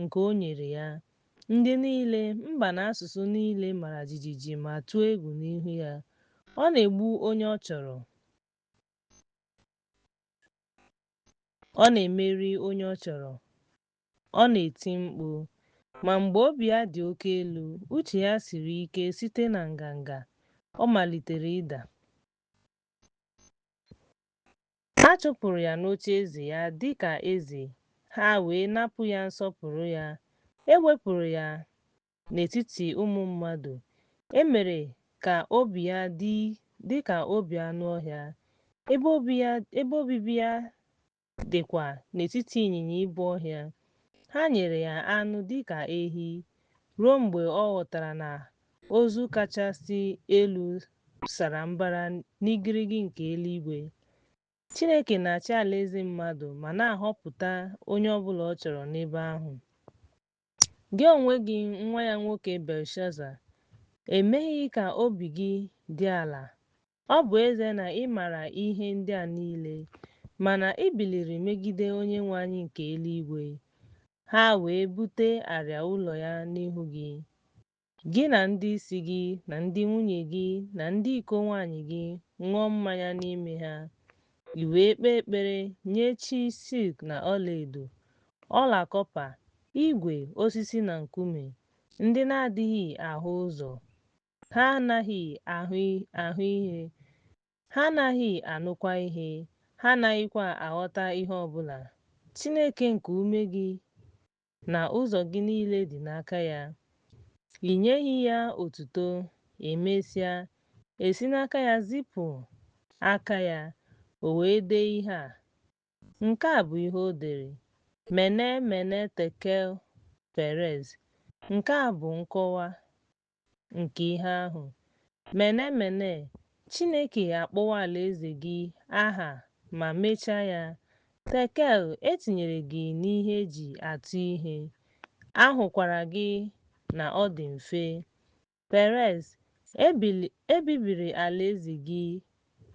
nke o nyere ya, ndị niile, mba na asụsụ niile mara jijiji ma tụọ egwu n'ihu ya. Ọ na-egbu onye ọ chọrọ, ọ na-emeri onye ọ chọrọ, ọ na-eti mkpu. Ma mgbe obi ya dị oke elu, uche ya siri ike site na nganga, ọ malitere ịda. A chụpụrụ ya n'ocheeze ya dị ka eze, ha wee napụ ya nsọpụrụ ya. E wepụrụ ya n'etiti ụmụ mmadụ. E mere ka obi ya dị ka obi anụ ọhịa, ebe obibi ya dịkwa n'etiti ịnyịnya ibu ọhịa. Ha nyere ya anụ dị ka ehi, ruo mgbe ọ ghọtara na ozu kachasị elu sara mbara n'igirigi nke eluigwe. Chineke na-achị alaeze mmadụ ma na-ahọpụta onye ọ bụla ọ chọrọ n'ebe ahụ. Gị onwe gị, nwa ya nwoke Belshaza, emeghị ka obi gị dị ala. Ọ bụ ezie na ị maara ihe ndị a niile, mana ị biliri megide Onyenwe anyị nke eluigwe. Ha wee bute arịa ụlọ ya n'ihu gị. Gị na ndị isi gị na ndị nwunye gị na ndị iko nwanyị gị ṅụọ mmanya n'ime ha. I wee kpee ekpere nye chi silk na ọlaedo, ọla kọpa, igwe, osisi na nkume, ndị na-adịghị ahụ ụzọ. Ha anaghị ahụ ihe, ha anaghị anụkwa ihe, ha anaghịkwa aghọta ihe ọ bụla. Chineke nke ume gị na ụzọ gị niile dị n'aka ya. I nyeghị ya otuto, emesịa, e si n'aka ya zipụ aka ya, o wee dee ihe a. Nke a bụ ihe o dere: Mene Mene Tekel Peres. Nke a bụ nkọwa nke ihe ahụ. Mene Mene, Chineke akpọwo alaeze gị aha ma mechaa ya. Tekel, e tinyere gị n'ihe e ji atụ ihe, a hụkwara gị na ọ dị mfe. Peres, e bibiri alaeze gị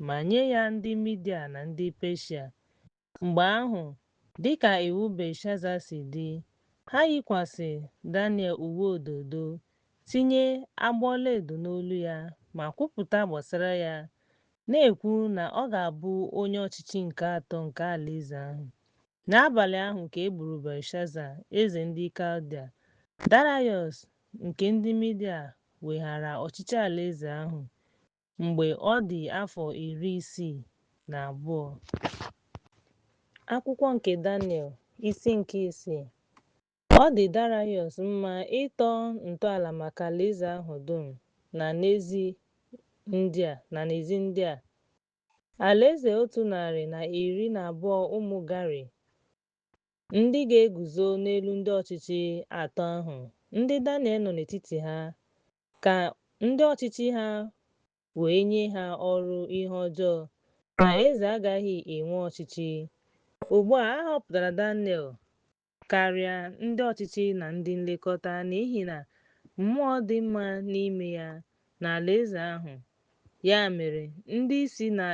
ma nye ya ndị Midia na ndị Peshịa. Mgbe ahụ, dị ka iwu Belshaza si dị, ha yikwasị Daniel uwe odo odo, tinye agbụ ọlaedo n'olu ya ma kwupụta gbasara ya, na-ekwu na ọ ga-abụ onye ọchịchị nke atọ nke alaeze ahụ. N'abalị ahụ ka e gburu Belshaza, eze ndị Kaldia, Darayọs nke ndị Midia weghara ọchịchị alaeze ahụ mgbe ọ dị afọ 62. Akwụkwọ nke Daniel, isi nke isii. Ọ dị Darayọs mma ịtọ ntọala maka alaeze ahụ dum na n'ezi ndị a: Alaeze 112 ụmụ Gari, ndị ga-eguzo n'elu ndị ọchịchị atọ ahụ, ndị Daniel nọ n'etiti ha, ka ndị ọchịchị ha wee nye ha ọrụ ihe ọjọọ, na eze agaghị enwe ọchịchị. Ugbu a, a họpụtara Daniel karịa ndị ọchịchị na ndị nlekọta n'ihi na mmụọ dị mma n'ime ya na alaeze ahụ. Ya mere, ndị isi na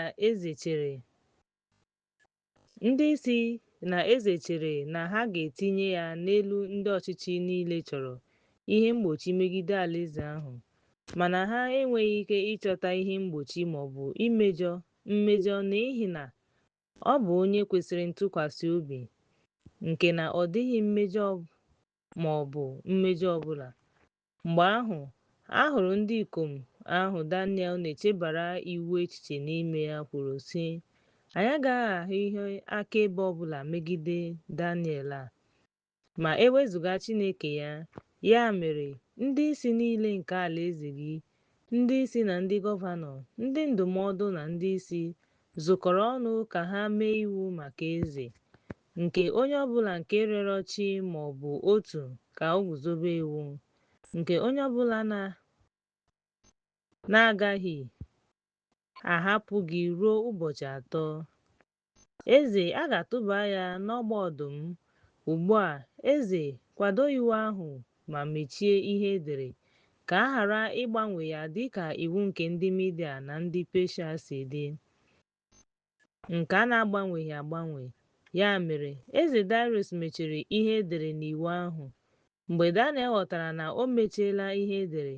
eze chere na ha ga-etinye ya n'elu ndị ọchịchị niile chọrọ ihe mgbochi megide alaeze ahụ. Mana ha enweghị ike ịchọta ihe mgbochi ma ọ bụ imejọ mmejọ n'ihi na ọ bụ onye kwesịrị ntụkwasị obi, nke na ọ dịghị mmejọ ma ọ bụ mmejọ ọ bụla. Mgbe ahụ, a hụrụ ndị ikom ahụ Daniel na-echebara iwu echiche n'ime ya kwuru, sị, Anyị agaghị ahụ ihe akaebe ọ bụla megide Daniel a, ma e wezụga Chineke ya. Ya mere, ndị isi niile nke alaeze gị, ndị isi na ndị gọvanọ, ndị ndụmọdụ na ndị isi, zukọrọ ọnụ ka ha mee iwu maka eze, nke onye ọ bụla nke rịọrọ chi ma ọ bụ otu ka o guzobe iwu, nke onye ọ bụla na-agaghị ahapụ gị ruo ụbọchị atọ. Eze, a ga-atụba ya n'ọgba ọdụm. Ugbu a, eze, kwado iwu ahụ ma mechie ihe e dere, ka a ghara ịgbanwe ya dịka iwu nke ndị Midia na ndị Peshịa si dị, nke a na-agbanweghị agbanwe. Ya mere, eze Darius mechiri ihe e dere n'iwu ahụ. Mgbe Daniel ghọtara na o mechiela ihe e dere,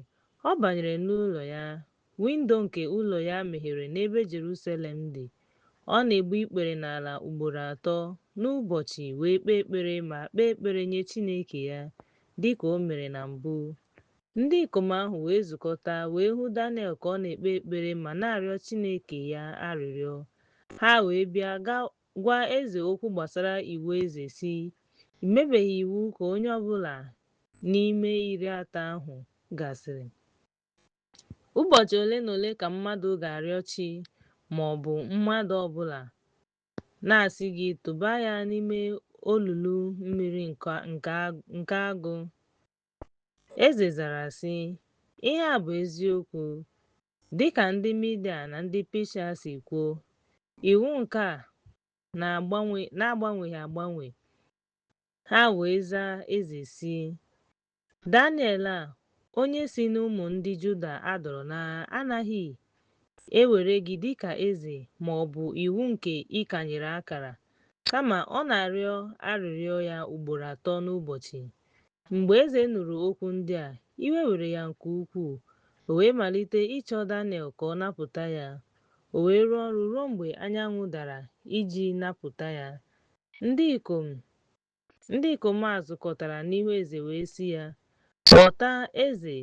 ọ banyere n'ụlọ ya. Windo nke ụlọ ya meghere n'ebe Jerusalem dị. Ọ na-egbu ikpere n'ala ugboro atọ n'ụbọchị wee kpee ekpere ma kpee ekpere nye Chineke ya, dị ka o mere na mbụ. Ndị ikom ahụ wee zukọta wee hụ Daniel ka ọ na-ekpe ekpere ma na-arịọ Chineke ya arịrịọ. Ha wee bịa gwa eze okwu gbasara iwu eze, sị, I mebeghị iwu ka onye ọ bụla n'ime 30 ahụ gasịrị. Ụbọchị ole na ole ka mmadụ ga-arịọ chi ma ọ bụ mmadụ ọ bụla na-asị gị tụba ya n'ime olulu mmiri nke agụ. Eze zara sị, Ihe a bụ eziokwu, dị ka ndị Midia na ndị Peshịa si kwuo, iwu nke a na-agbanweghị agbanwe. Ha wee zaa eze sị, Daniel a, onye si n'ụmụ ndị Juda a dọọrọ n'agha anaghị ewere gị dị ka eze ma ọ bụ iwu nke ị kanyere akara, kama ọ na-arịọ arịrịọ ya ugboro atọ n'ụbọchị. Mgbe eze nụrụ okwu ndị a, iwe were ya nke ukwuu, o wee malite ịchọ Daniel ka ọ napụta ya. O wee rụọ ọrụ ruo mgbe anyanwụ dara iji napụta ya. Ndị ikom a zukọtara n'ihu eze wee sị ya, Ghọta, eze,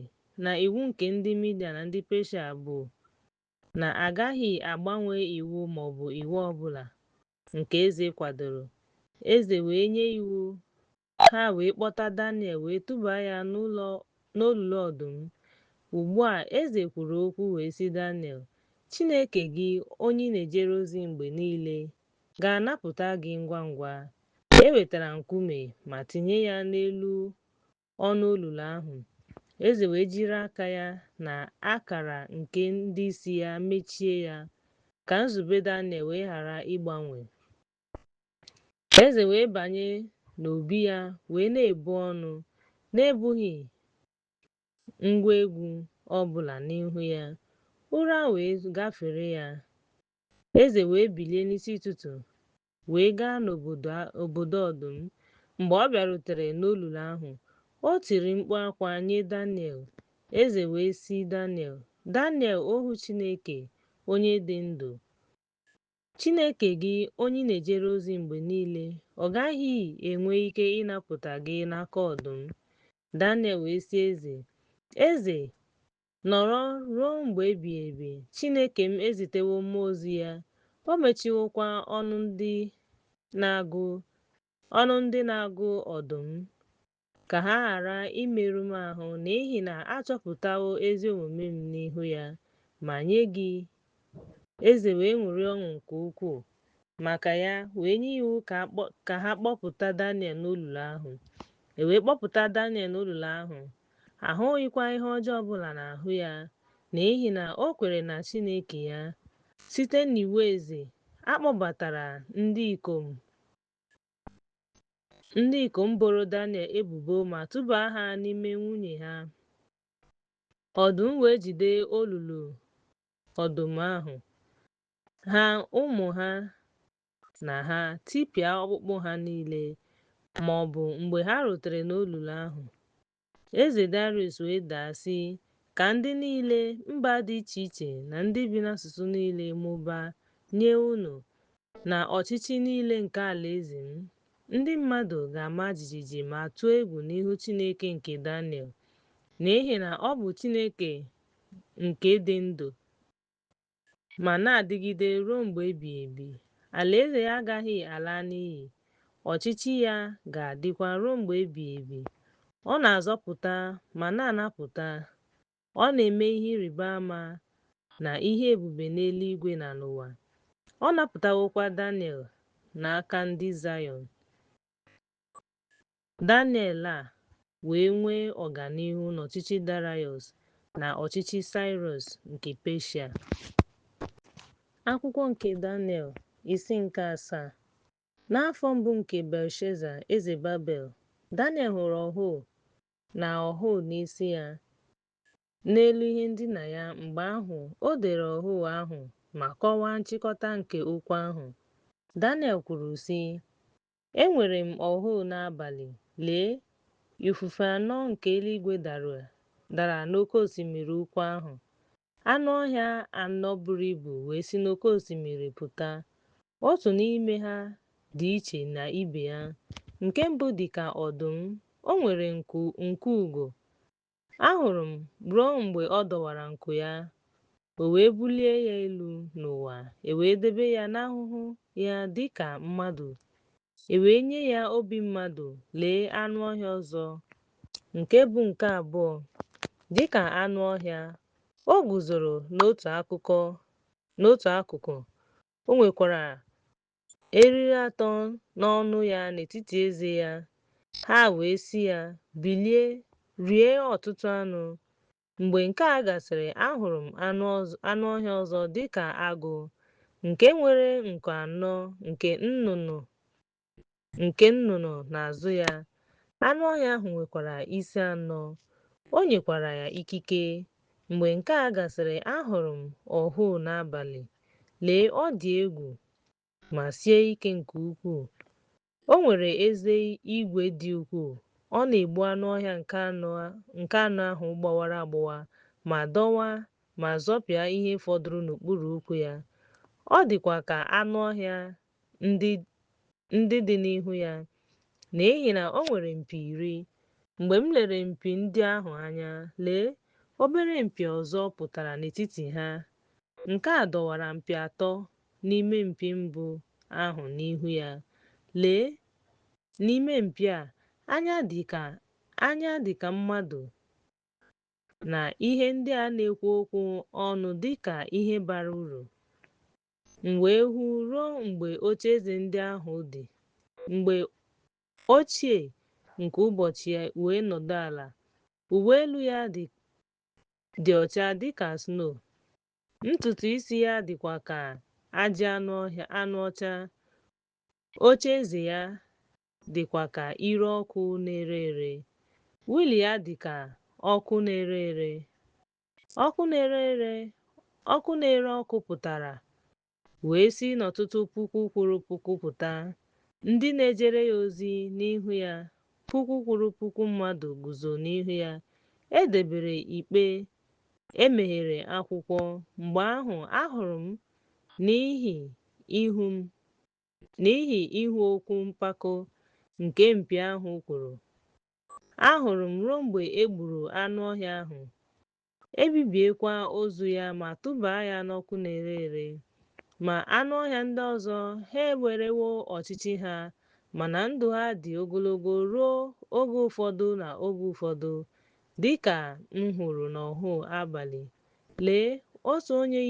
na iwu nke ndị Midia na ndị Peshịa bụ na a gaghị agbanwe iwu ma ọ bụ iwu ọ bụla nke eze kwadoro. Eze wee nye iwu, ha wee kpọta Daniel wee tụba ya n'olulu ọdụm. Ugbu a eze kwuru okwu wee sị Daniel, Chineke gị, onye ị na-ejere ozi mgbe niile, ga-anapụta gị ngwa ngwa. E wetara nkume ma tinye ya n'elu ọnụ olulu ahụ. Eze wee jiri aka ya na akara nke ndị isi ya mechie ya, ka nzube Daniel wee ghara ịgbanwe. Eze wee banye n'obi ya wee na-ebu ọnụ, na-ebughị ngwa egwu ọ bụla n'ihu ya. Ụra wee gafere ya. Eze wee bilie n'isi ụtụtụ wee gaa n'obodo ọdụm. Mgbe ọ bịarutere n'olulu ahụ, o tiri mkpu akwa nye Daniel. Eze wee sị Daniel, Daniel, ohu Chineke onye dị ndụ, Chineke gị onye ị na-ejere ozi mgbe niile, ọ gaghị enwe ike ịnapụta gị n'aka ọdụm? Daniel wee sị eze, Eze, nọrọ ruo mgbe ebighị ebi. Chineke m ezitewo mmụọ ozi ya, o mechiwokwa ọnụ ndị na-agụ ọdụm, ka ha ghara imerụ m ahụ, n'ihi na a chọpụtawo ezi omume m n'ihu ya, ma nye gị. Eze wee ṅụrịa ọṅụ nke ukwuu maka ya, wee nye iwu ka ha kpọpụta Daniel n'olulu ahụ. E wee kpọpụta Daniel n'olulu ahụ. A hụghịkwa ihe ọjọọ ọ bụla n'ahụ ya, n'ihi na o kwere na Chineke ya. Site n'iwu eze, a kpọbatara ndị ikom boro Daniel ebubo ma tụba ha n'ime nwunye ha. Ọdụm wee jide olulu ọdụm ahụ, ha ụmụ ha na ha tipịa ọkpụkpụ ha niile, ma ọ bụ mgbe ha rutere n'olulu ahụ. Eze Darius wee daa sị, Ka ndị niile, mba dị iche iche na ndị bi n'asụsụ niile mụbaa nye unu na ọchịchị niile nke alaeze m. Ndị mmadụ ga-ama jijiji ma tụọ egwu n'ihu Chineke nke Daniel, n'ihi na ọ bụ Chineke nke dị ndụ ma na-adịgide ruo mgbe ebighị ebi. Alaeze ya agaghị ala n'iyi, ọchịchị ya ga-adịkwa ruo mgbe ebighị ebi. Ọ na-azọpụta ma na-anapụta. Ọ na-eme ihe ịrịba ama na ihe ebube n'eluigwe na n'ụwa. Ọ napụtawokwa Daniel n'aka ndị Zayọn. Daniel a wee nwee ọganihu n'ọchịchị Daraịọs na ọchịchị Saịrọs nke Peshia. Akwụkwọ nke Daniel, isi nke asaa. N'afọ mbụ nke Belshaza, eze Babel, Daniel hụrụ ọhụụ na ọhụụ n'isi ya n'elu ihe ndina ya, mgbe ahụ o dere ọhụụ ahụ ma kọwaa nchịkọta nke okwu ahụ. Daniel kwuru, sị, Enwere m ọhụụ n'abalị, lee, ifufe anọ nke eluigwe dara n'oké osimiri ukwu ahụ. Anụ ọhịa anọ buru ibu wee si n'oké osimiri pụta, otu n'ime ha dị iche na ibe ya. Nke mbụ dị ka ọdụm, o nwere nku ugo. Ahụrụ m ruo mgbe ọ dọwara nku ya, o wee bulie ya elu n'ụwa, e wee debe ya n'ahụhụ ya dị ka mmadụ, e wee nye ya obi mmadụ. Lee anụ ọhịa ọzọ, nke bụ nke abụọ, dị ka anụ ọhịa, o guzoro n'otu akụkụ, o nwekwara eriri atọ n'ọnụ ya n'etiti eze ya. Ha wee sị ya, Bilie, rie ọtụtụ anụ. Mgbe nke a gasịrị, ahụrụ m anụ ọhịa ọzọ dị ka agụ, nke nwere nku anọ nke nnụnụ n'azụ ya. Anụ ọhịa ahụ nwekwara isi anọ, o nyekwara ya ikike. Mgbe nke a gasịrị, ahụrụ m ọhụụ n'abalị. Lee, ọ dị egwu ma sie ike nke ukwuu. O nwere eze igwe dị ukwuu. Ọ na-egbu anụ ọhịa nke anọ ahụ gbawara agbawa ma dọwaa ma zọpịa ihe fọdụrụ n'okpuru ụkwụ ya. Ọ dịkwa ka anụ ọhịa ndị dị n'ihu ya, n'ihi na o nwere mpi iri. Mgbe m lere mpi ndị ahụ anya, lee, obere mpi ọzọ pụtara n'etiti ha. Nke a dọwara mpi atọ n'ime mpi mbụ ahụ n'ihu ya. Lee, n'ime mpi a, anya dị ka mmadụ na ihe ndị a na-ekwu okwu ọnụ dị ka ihe bara uru. M wee hụ ruo mgbe ocheeze ndị ahụ dị, mgbe ochie nke ụbọchị wee nọdụ ala. Uwe elu ya dị ọcha dị ka snow, ntutu isi ya dịkwa ka ajị anụ ọcha, ocheeze ya dịkwa ka ire ọkụ na-ere ere, wiil ya dị ka ọkụ na-ere ere. Ọkụ na-ere ọkụ pụtara wee si n'ọtụtụ puku kwuru puku pụta, ndị na-ejere ya ozi n'ihu ya, puku kwuru puku mmadụ guzo n'ihu ya. E debere ikpe, e meghere akwụkwọ. Mgbe ahụ ahụrụ m n'ihi ịhụ okwu mpako nke mpi ahụ kwuru. Ahụrụ m ruo mgbe e gburu anụ ọhịa ahụ, e bibiekwa ozu ya ma tụba ya n'ọkụ na-ere ere. Ma anụ ọhịa ndị ọzọ, ha ewerewo ọchịchị ha, mana ndụ ha dị ogologo ruo oge ụfọdụ na oge ụfọdụ, dị ka m hụrụ n'ọhụụ abalị. Lee, otu onye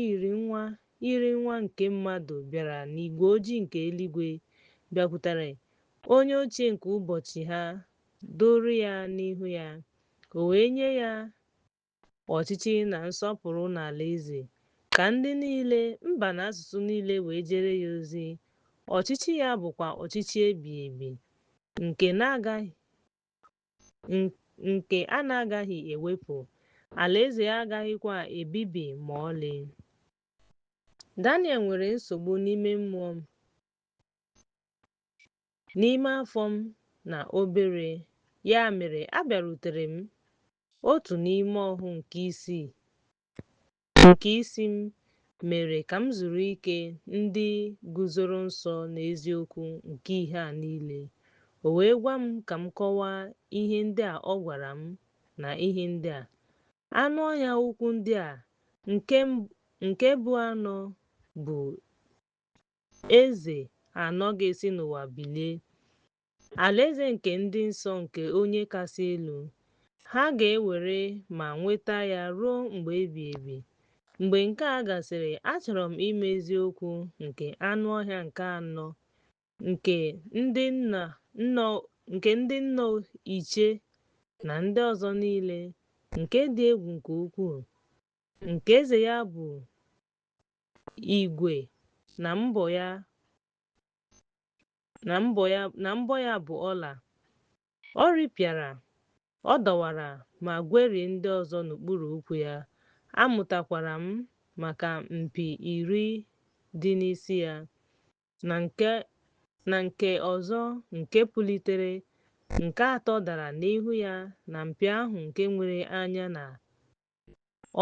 yiri nwa nke mmadụ bịara n'igwe ojii nke eluigwe, bịakwutere onye ochie nke ụbọchị ha, duru ya n'ihu ya. O wee nye ya ọchịchị na nsọpụrụ na alaeze, ka ndị niile, mba na asụsụ niile wee jere ya ozi. Ọchịchị ya bụkwa ọchịchị ebighị ebi, nke a na-agaghị ewepụ, alaeze ya agaghịkwa ebibi ma ọlị. Daniel nwere nsogbu n'ime mmụọ m, n'ime afọ m na obere, ya mere abịarutere m Otu n'ime ọhụụ nke isi m mere ka m zuru ike ndị guzoro nso n'eziokwu nke ihe a niile. O wee gwa m ka m kọwaa ihe ndị a ọ gwara m na ihe ndị a. Anụ ọhịa ukwu ndị a nke bụ anọ bụ eze anọ ga-esi n'ụwa bilie, alaeze nke ndị nsọ nke Onye Kasị Elu. Ha ga-ewere ma nweta ya ruo mgbe ebighị ebi. Mgbe nke a gasịrị, achọrọ m ịma eziokwu nke anụ ọhịa nke anọ nke ndị nna iche na ndị ọzọ niile, nke dị egwu nke ukwuu, nke eze ya bụ igwe na mbọ ya bụ ọla. Ọ ripịara, ọ dọwara ma gwerie ndị ọzọ n'okpuru ụkwụ ya. Amụtakwara m maka mpi 10 dị n'isi ya, na nke ọzọ nke pulitere, nke atọ dara n'ihu ya, na mpi ahụ nke nwere anya na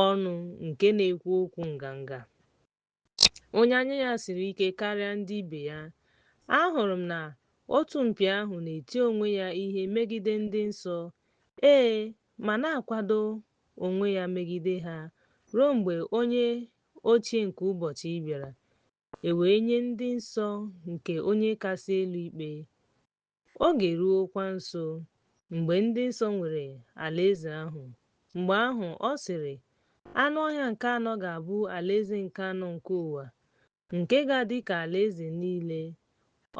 ọnụ nke na-ekwu okwu nganga, onye anya ya siri ike karịa ndị ibe ya. Ahụrụ m na otu mpi ahụ na-eti onwe ya ihe megide ndị nsọ, ee, ma na-akwado onwe ya megide ha, ruo mgbe onye ochie nke ụbọchị bịara, e wee nye ndị nsọ nke Onye Kasị Elu ikpe. Oge ruokwa nso mgbe ndị nsọ nwere alaeze ahụ. Mgbe ahụ ọ sịrị, anụ ọhịa nke anọ ga-abụ alaeze nke anọ nke ụwa, nke ga-adị ka alaeze niile.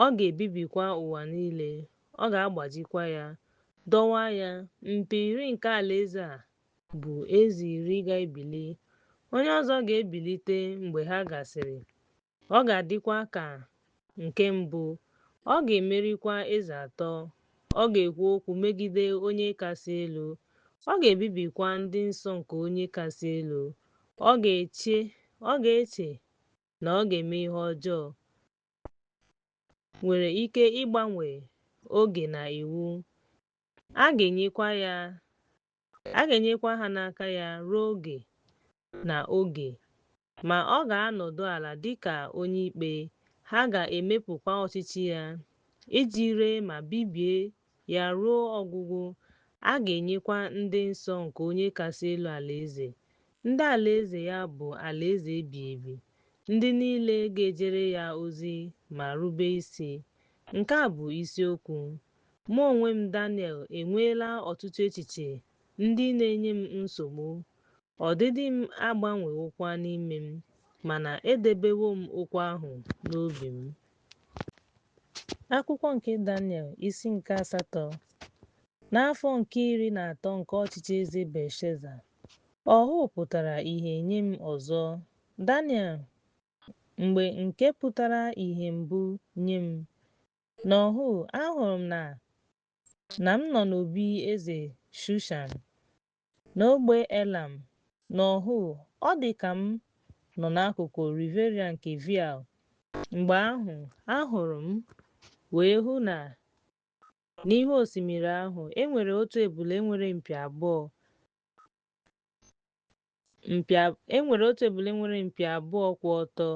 Ọ ga-ebibikwa ụwa niile, ọ ga-agbajikwa ya, dọwaa ya. Mpi 10 nke alaeze a bụ eze 10 ga-ebili. Onye ọzọ ga-ebilite mgbe ha gasịrị. Ọ ga-adịkwa ka nke mbụ, ọ ga-emerikwa eze atọ. Ọ ga-ekwu okwu megide Onye Kasị Elu, ọ ga-ebibikwa ndị nsọ nke Onye Kasị Elu. Ọ ga-eche na ọ ga-eme ihe ọjọọ, nwere ike ịgbanwe oge na iwu. A ga-enyekwa ha n'aka ya ruo oge na oge, ma ọ ga-anọdụ ala dị ka onye ikpe. Ha ga-emepụkwa ọchịchị ya iji ree ma bibie ya ruo ọgwụgwụ. A ga-enyekwa ndị nsọ nke Onye Kasị Elu alaeze, ndị alaeze ya bụ alaeze ebighị ebi, ndị niile ga-ejere ya ozi ma rube isi. Nke a bụ isiokwu. Mụ onwe m, Daniel, enweela ọtụtụ echiche ndị na-enye m nsogbu. Ọdịdị m agbanwewokwa n'ime m, mana edebewo m okwu ahụ n'obi m. Akwụkwọ nke Daniel, isi nke 8. N'afọ nke 13 nke ọchịchị eze Belshaza, ọhụụ pụtara ìhè nye m ọzọ, Daniel, mgbe nke pụtara ìhè mbụ nye m. N'ọhụụ, ahụrụ m na m nọ n'obi eze Shushan, n'ógbè Elam. N'ọhụụ, ọ dị ka m nọ n'akụkụ Rivera nke Vaị. Mgbe ahụ, ahụrụ m wee hụ na n'ihu osimiri ahụ, e nwere otu ebule nwere mpi abụọ kwụ ọtọ.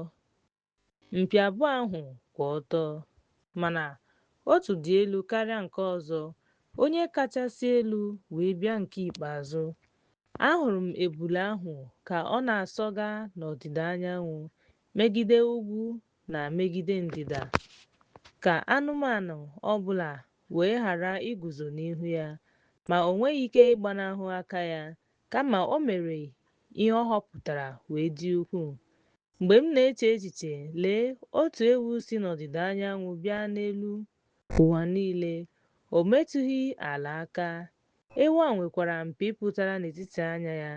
Mpi abụọ ahụ kwụ ọtọ, mana otu dị elu karịa nke ọzọ, onye kachasị elu wee bịa nke ikpeazụ. Ahụrụ m ebule ahụ ka ọ na-asọga n'ọdịda anyanwụ megide ugwu na megide ndịda, ka anụmanụ ọ bụla wee ghara iguzo n'ihu ya, ma o nweghị ike ịgbanahụ aka ya, kama o mere ihe ọ họpụtara wee dị ukwuu. Mgbe m na-eche echiche, lee, otu ewu si n'ọdịda anyanwụ bịa n'elu ụwa niile, o metụghị ala aka. Ewu a nwekwara mpi pụtara n'etiti anya ya.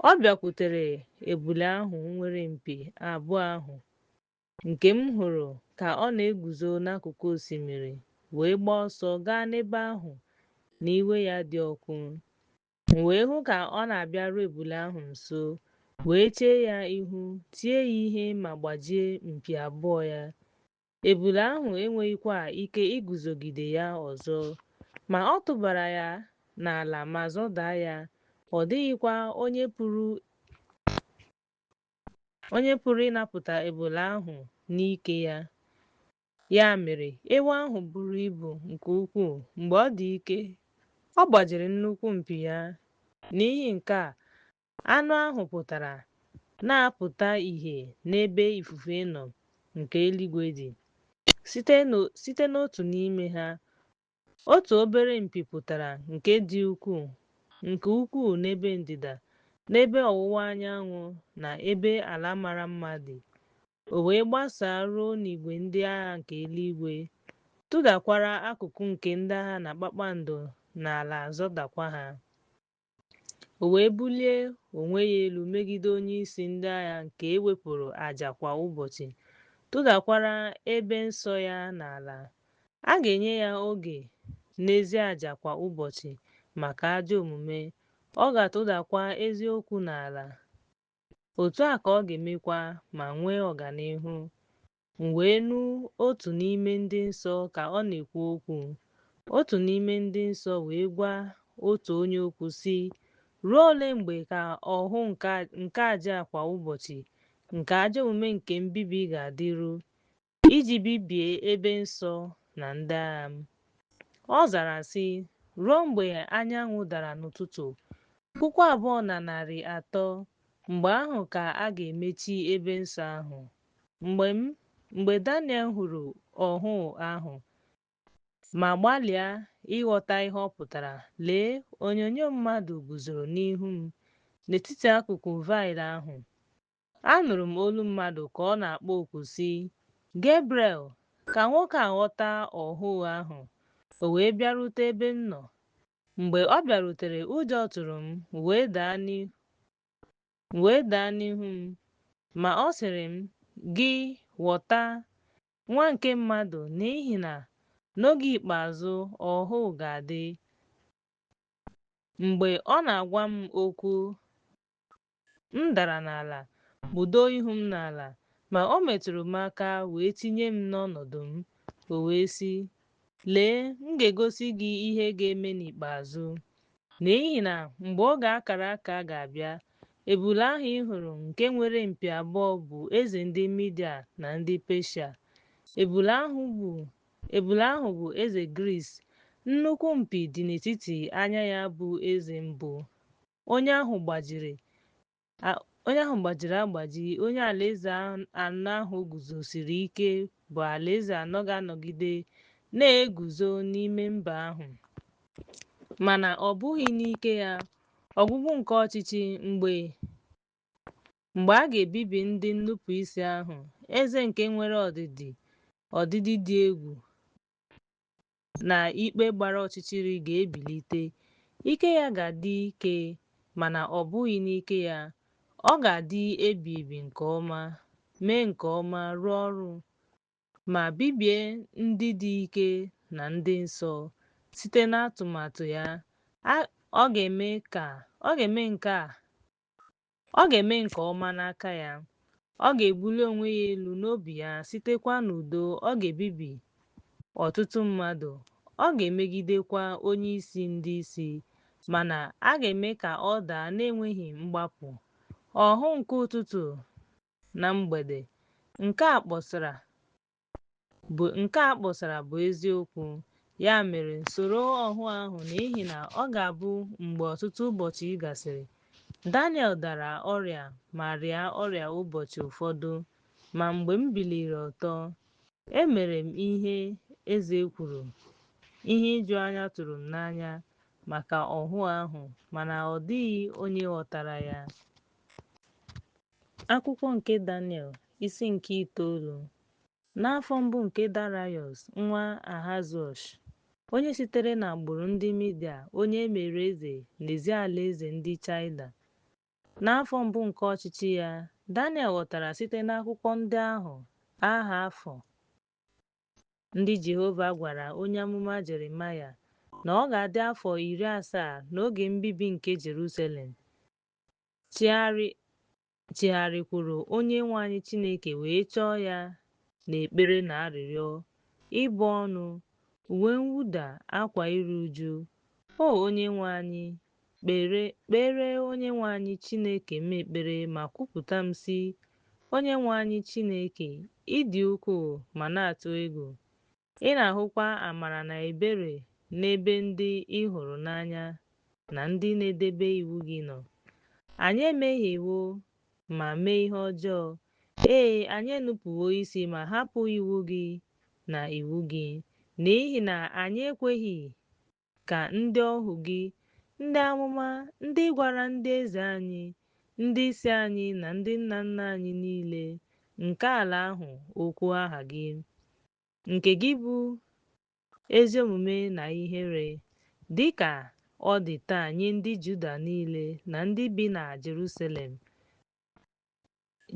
Ọ bịakwutere ebule ahụ nwere mpi abụọ ahụ nke m hụrụ ka ọ na-eguzo n'akụkụ osimiri, wee gbaa ọsọ gaa n'ebe ahụ n'iwe ya dị ọkụ. M wee hụ ka ọ na-abịaru ebule ahụ nso, wee chee ya ihu, tie ya ihe ma gbajie mpi abụọ ya. Ebule ahụ enweghịkwa ike iguzogide ya ọzọ, ma ọ tụbara ya n'ala ma zọda ya, ọ dịghịkwa onye pụrụ ịnapụta ebule ahụ n'ike ya. Ya mere, ewu ahụ buru ibu nke ukwuu, mgbe ọ dị ike, ọ gbajiri nnukwu mpi ya. N'ihi nke a, anụ ahụ pụtara na-apụta ìhè n'ebe ifufe nọ nke eluigwe dị. Site n'otu n'ime ha, otu obere mpi pụtara nke dị ukwuu nke ukwuu n'ebe ndịda, n'ebe ọwụwa anyanwụ na ebe ala mara mma dị. O wee gbasaa ruo n'igwe ndị agha nke eluigwe, tụdakwara akụkụ nke ndị agha na kpakpando n'ala zọdakwa ha. O wee bulie onwe ya elu megide onyeisi ndị agha nke e wepụrụ àjà kwa ụbọchị, tụdakwara ebe nsọ ya n'ala. A ga-enye ya oge n'ezi àjà kwa ụbọchị maka ajọ omume, ọ ga-atụdakwa eziokwu n'ala. Otu a ka ọ ga-emekwa ma nwee ọganihu. M wee nụ otu n'ime ndị nsọ ka ọ na-ekwu okwu. Otu n'ime ndị nsọ wee gwa otu onye okwu sị, Ruo ole mgbe ka ọhụ nke àjà kwa ụbọchị nke ajọ omume nke mbibi ga-adịru, iji bibie ebe nsọ na ndị agha m? Ọ zara sị, Ruo mgbe anyanwụ dara n'ụtụtụ, 2300, mgbe ahụ ka a ga-emechi ebe nsọ ahụ. Mgbe Daniel hụrụ ọhụụ ahụ ma gbalịa ịghọta ihe ọ pụtara, lee, onyinyo mmadụ guzoro n'ihu m n'etiti akụkụ vaịn ahụ. Anụrụ m olu mmadụ ka ọ na-akpọ oku sị, Gebriel, ka nwoke a ghọta ọhụụ ahụ. O wee bịarute ebe m nọ. Mgbe ọ bịarutere, ụjọ tụrụ m, m wee daa n'ihu m. Ma ọ sịrị m, Gị, ghọta, nwa nke mmadụ, n'ihi na n'oge ikpeazụ ọhụụ ga-adị. Mgbe ọ na-agwa m okwu, m dara n'ala, kpudo ihu m n'ala, ma o metụrụ m aka wee tinye m n'ọnọdụ m. O wee sị, Lee, m ga-egosi gị ihe ga-eme n'ikpeazụ. N'ihi na mgbe oge a kara aka ga-abịa, ebule ahụ ị hụrụ nke nwere mpi abụọ bụ eze ndị Midia na ndị Peshịa. Ebule ahụ bụ eze Gris. Nnukwu mpi dị n'etiti anya ya bụ eze mbụ. Onye ahụ gbajiri agbaji, onye alaeze anọ ahụ guzosiri ike bụ alaeze anọ ga-anọgide na-eguzo n'ime mba ahụ. Mana ọ bụghị n'ike ya. Ọgwụgwụ nke ọchịchị, mgbe a ga-ebibi ndị nnupụisi ahụ, eze nke nwere ọdịdị dị egwu na ikpe gbara ọchịchịrị ga-ebilite. Ike ya ga-adị ike, mana ọ bụghị n'ike ya. Ọ ga-adị ebi ebi nke ọma, mee nke ọma, rụọ ọrụ, ma bibie ndị dị ike na ndị nsọ. Site n'atụmatụ ya, ọ ga-eme nke ọma n'aka ya. Ọ ga-ebuli onwe ya elu n'obi ya, sitekwa n'udo ọ ga-ebibi ọtụtụ mmadụ. Ọ ga-emegidekwa onyeisi ndị isi, mana a ga-eme ka ọ daa n'enweghị mgbapụ. Ọhụụ nke ụtụtụ na mgbede nke a kpọsara bụ eziokwu. Ya mere, soro ọhụụ ahụ, n'ihi na ọ ga-abụ mgbe ọtụtụ ụbọchị gasịrị. Daniel dara ọrịa ma rịa ọrịa ụbọchị ụfọdụ, ma mgbe m biliri ọtọ, emere m ihe eze kwuru. Ihe ijuanya tụrụ m n'anya maka ọhụụ ahụ, mana ọ dịghị onye ghọtara ya. Akwụkwọ nke Daniel, isi nke itoolu. N'afọ mbụ nke Daraiọs nwa Ahasuerọs, onye sitere n'agbụrụ ndị Midia, onye e mere eze n'ezi alaeze ndị China. N'afọ mbụ nke ọchịchị ya, Daniel ghọtara site n'akwụkwọ ndị ahụ aha afọ ndị Jehova gwara onye amụma Jeremaya na ọ ga-adị afọ 70 n'oge mbibi nke Jerusalem. Chigharịkwuru Onyenwe anyị Chineke wee chọọ ya n'ekpere na arịrịọ, ịbụ ọnụ, uwe mwụda akwa iru uju. O Onyenwe anyị, kpere kpeere Onyenwe anyị Chineke m ekpere ma kwupụta m sị, Onyenwe anyị Chineke, ị dị ukwuu ma na-atụ egwu, ị na-ahụkwa amara na ebere n'ebe ndị ị hụrụ n'anya na ndị na-edebe iwu gị nọ. Anyị emehiewo ma mee ihe ọjọọ, ee, anyị enupụwo isi ma hapụ iwu gị na iwu gị, n'ihi na anyị ekweghị ka ndị ohu gị, ndị amụma, ndị gwara ndị eze anyị, ndị isi anyị na ndị nna nna anyị niile nke ala ahụ okwu aha gị, nke gị bụ ezi omume na ihere, dị ka ọ dị taa nye ndị Juda niile na ndị bi na Jerusalem,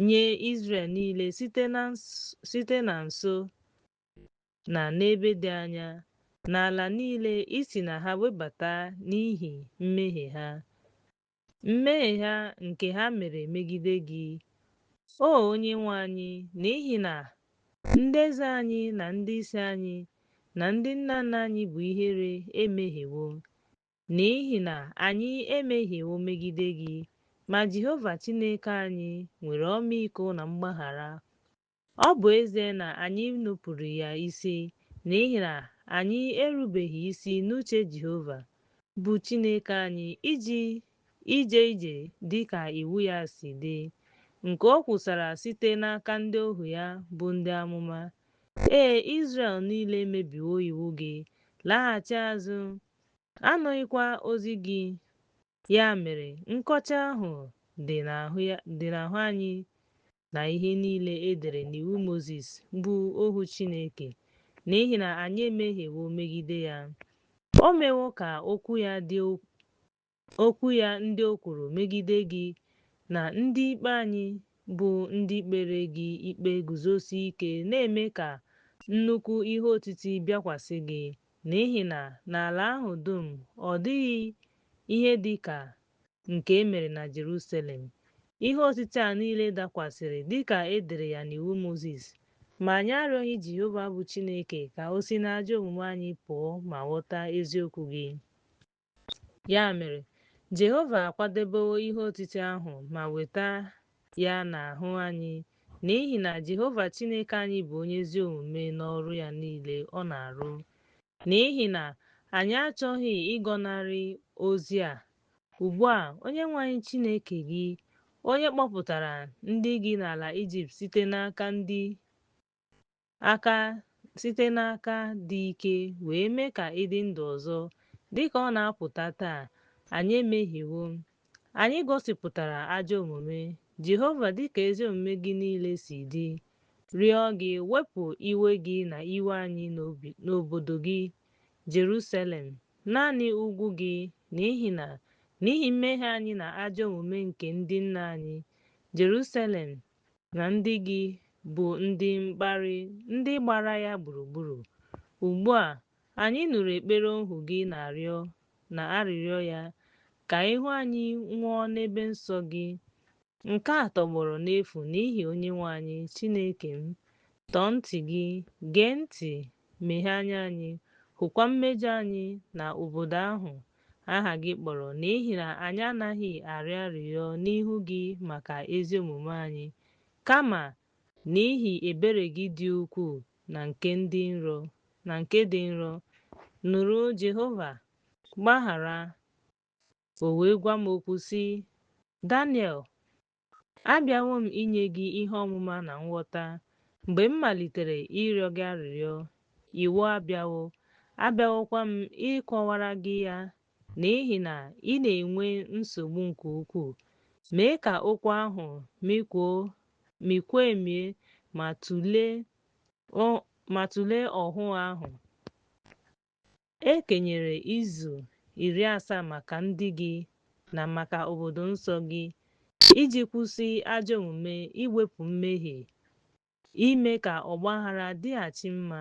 nye Izrel niile site na nso na n'ebe dị anya, n'ala niile i si na ha webata n'ihi mmehie ha, mmehie ha nke ha mere megide gị, O Onyenwe anyị, n'ihi na ndị eze anyị na ndị isi anyị na ndị nna nna anyị bụ ihere emehiewo, n'ihi na anyị emehiewo megide gị. Ma Jehova Chineke anyị nwere ọmịiko na mgbaghara, ọ bụ ezie na anyị nupụrụ ya isi, n'ihi na anyị erubeghị isi n'uche Jehova, bụ Chineke anyị, iji ije ije dị ka iwu ya si dị, nke o kwusara site n'aka ndị ohu ya bụ ndị amụma. Ee, Izrel niile emebiwo iwu gị, laghachi azụ, anụghịkwa ozi gị. Ya mere, nkọcha ahụ dị n'ahụ anyị na ihe niile e dere n'iwu Mozis, bụ ohu Chineke, n'ihi na anyị emehiewo megide ya. O mewo ka okwu ya ndị o kwuru megide gị na ndị ikpe anyị bụ ndị kpere gị ikpe guzosie ike, na-eme ka nnukwu ihe otiti bịakwasị gị, n'ihi na n'ala ahụ dum ọ dịghị ihe dị ka nke e mere na Jerusalem. Ihe otiti a niile dakwasịrị dịka e dere ya n'iwu Mozis. Ma anyị arịọghị Jehova bụ Chineke ka o si n'ajọ omume anyị pụọ ma ghọta eziokwu gị. Ya mere, Jehova akwadebewo ihe otiti ahụ ma weta ya n'ahụ anyị, n'ihi na Jehova Chineke anyị bụ onye ezi omume n'ọrụ ya niile ọ na-arụ, n'ihi na anyị achọghị ịgọnarị ozi a. Ugbu a, Onyenwe anyị Chineke gị, onye kpọpụtara ndị gị n'ala Ijipt site n'aka dị ike wee mee ka ị dị ndụ ọzọ, dịka ọ na-apụta taa, anyị emehiewo. Anyị gosipụtara ajọ omume. Jehova, dịka ezi omume gị niile si dị, rịọ gị, wepụ iwe gị na iwe anyị n'obodo gị, Jerusalem, naanị ugwu gị, n'ihi na n'ihi mmehie anyị na ajọ omume nke ndị nna anyị, Jerusalem na ndị gị bụ ndị mkparị ndị gbara ya gburugburu. Ugbu a, anyị nụrụ ekpere ohu gị na-arịọ na arịrịọ ya, ka ihu anyị nwuo n'ebe nsọ gị. Nke a tọgbọrọ n'efu n'ihi Onyenwe anyị Chineke m. Tọọ ntị gị, gee ntị, meghee anya anyị, hụkwa mmejọ anyị na obodo ahụ aha gị kpọrọ, n'ihi na anyị anaghị arịọ arịrịọ n'ihu gị maka ezi omume anyị, kama n'ihi ebere gị dị ukwuu na nke dị nro. Nụrụ Jehova, gbaghara. O wee gwa m okwu sị, Daniel, abịawo m inye gị ihe ọmụma na nghọta. Mgbe m malitere ịrịọ gị arịrịọ, iwu abịawo, abịawokwa m ịkọwara gị ya, n'ihi na ị na-enwe nsogbu nke ukwuu. Mee ka okwu ahụ mikwuo emie ma tụlee ọhụụ ahụ. E kenyere izu 70 maka ndị gị na maka obodo nsọ gị, iji kwụsị ajọ omume, iwepụ mmehie, ime ka ọgbaghara dịghachi mma,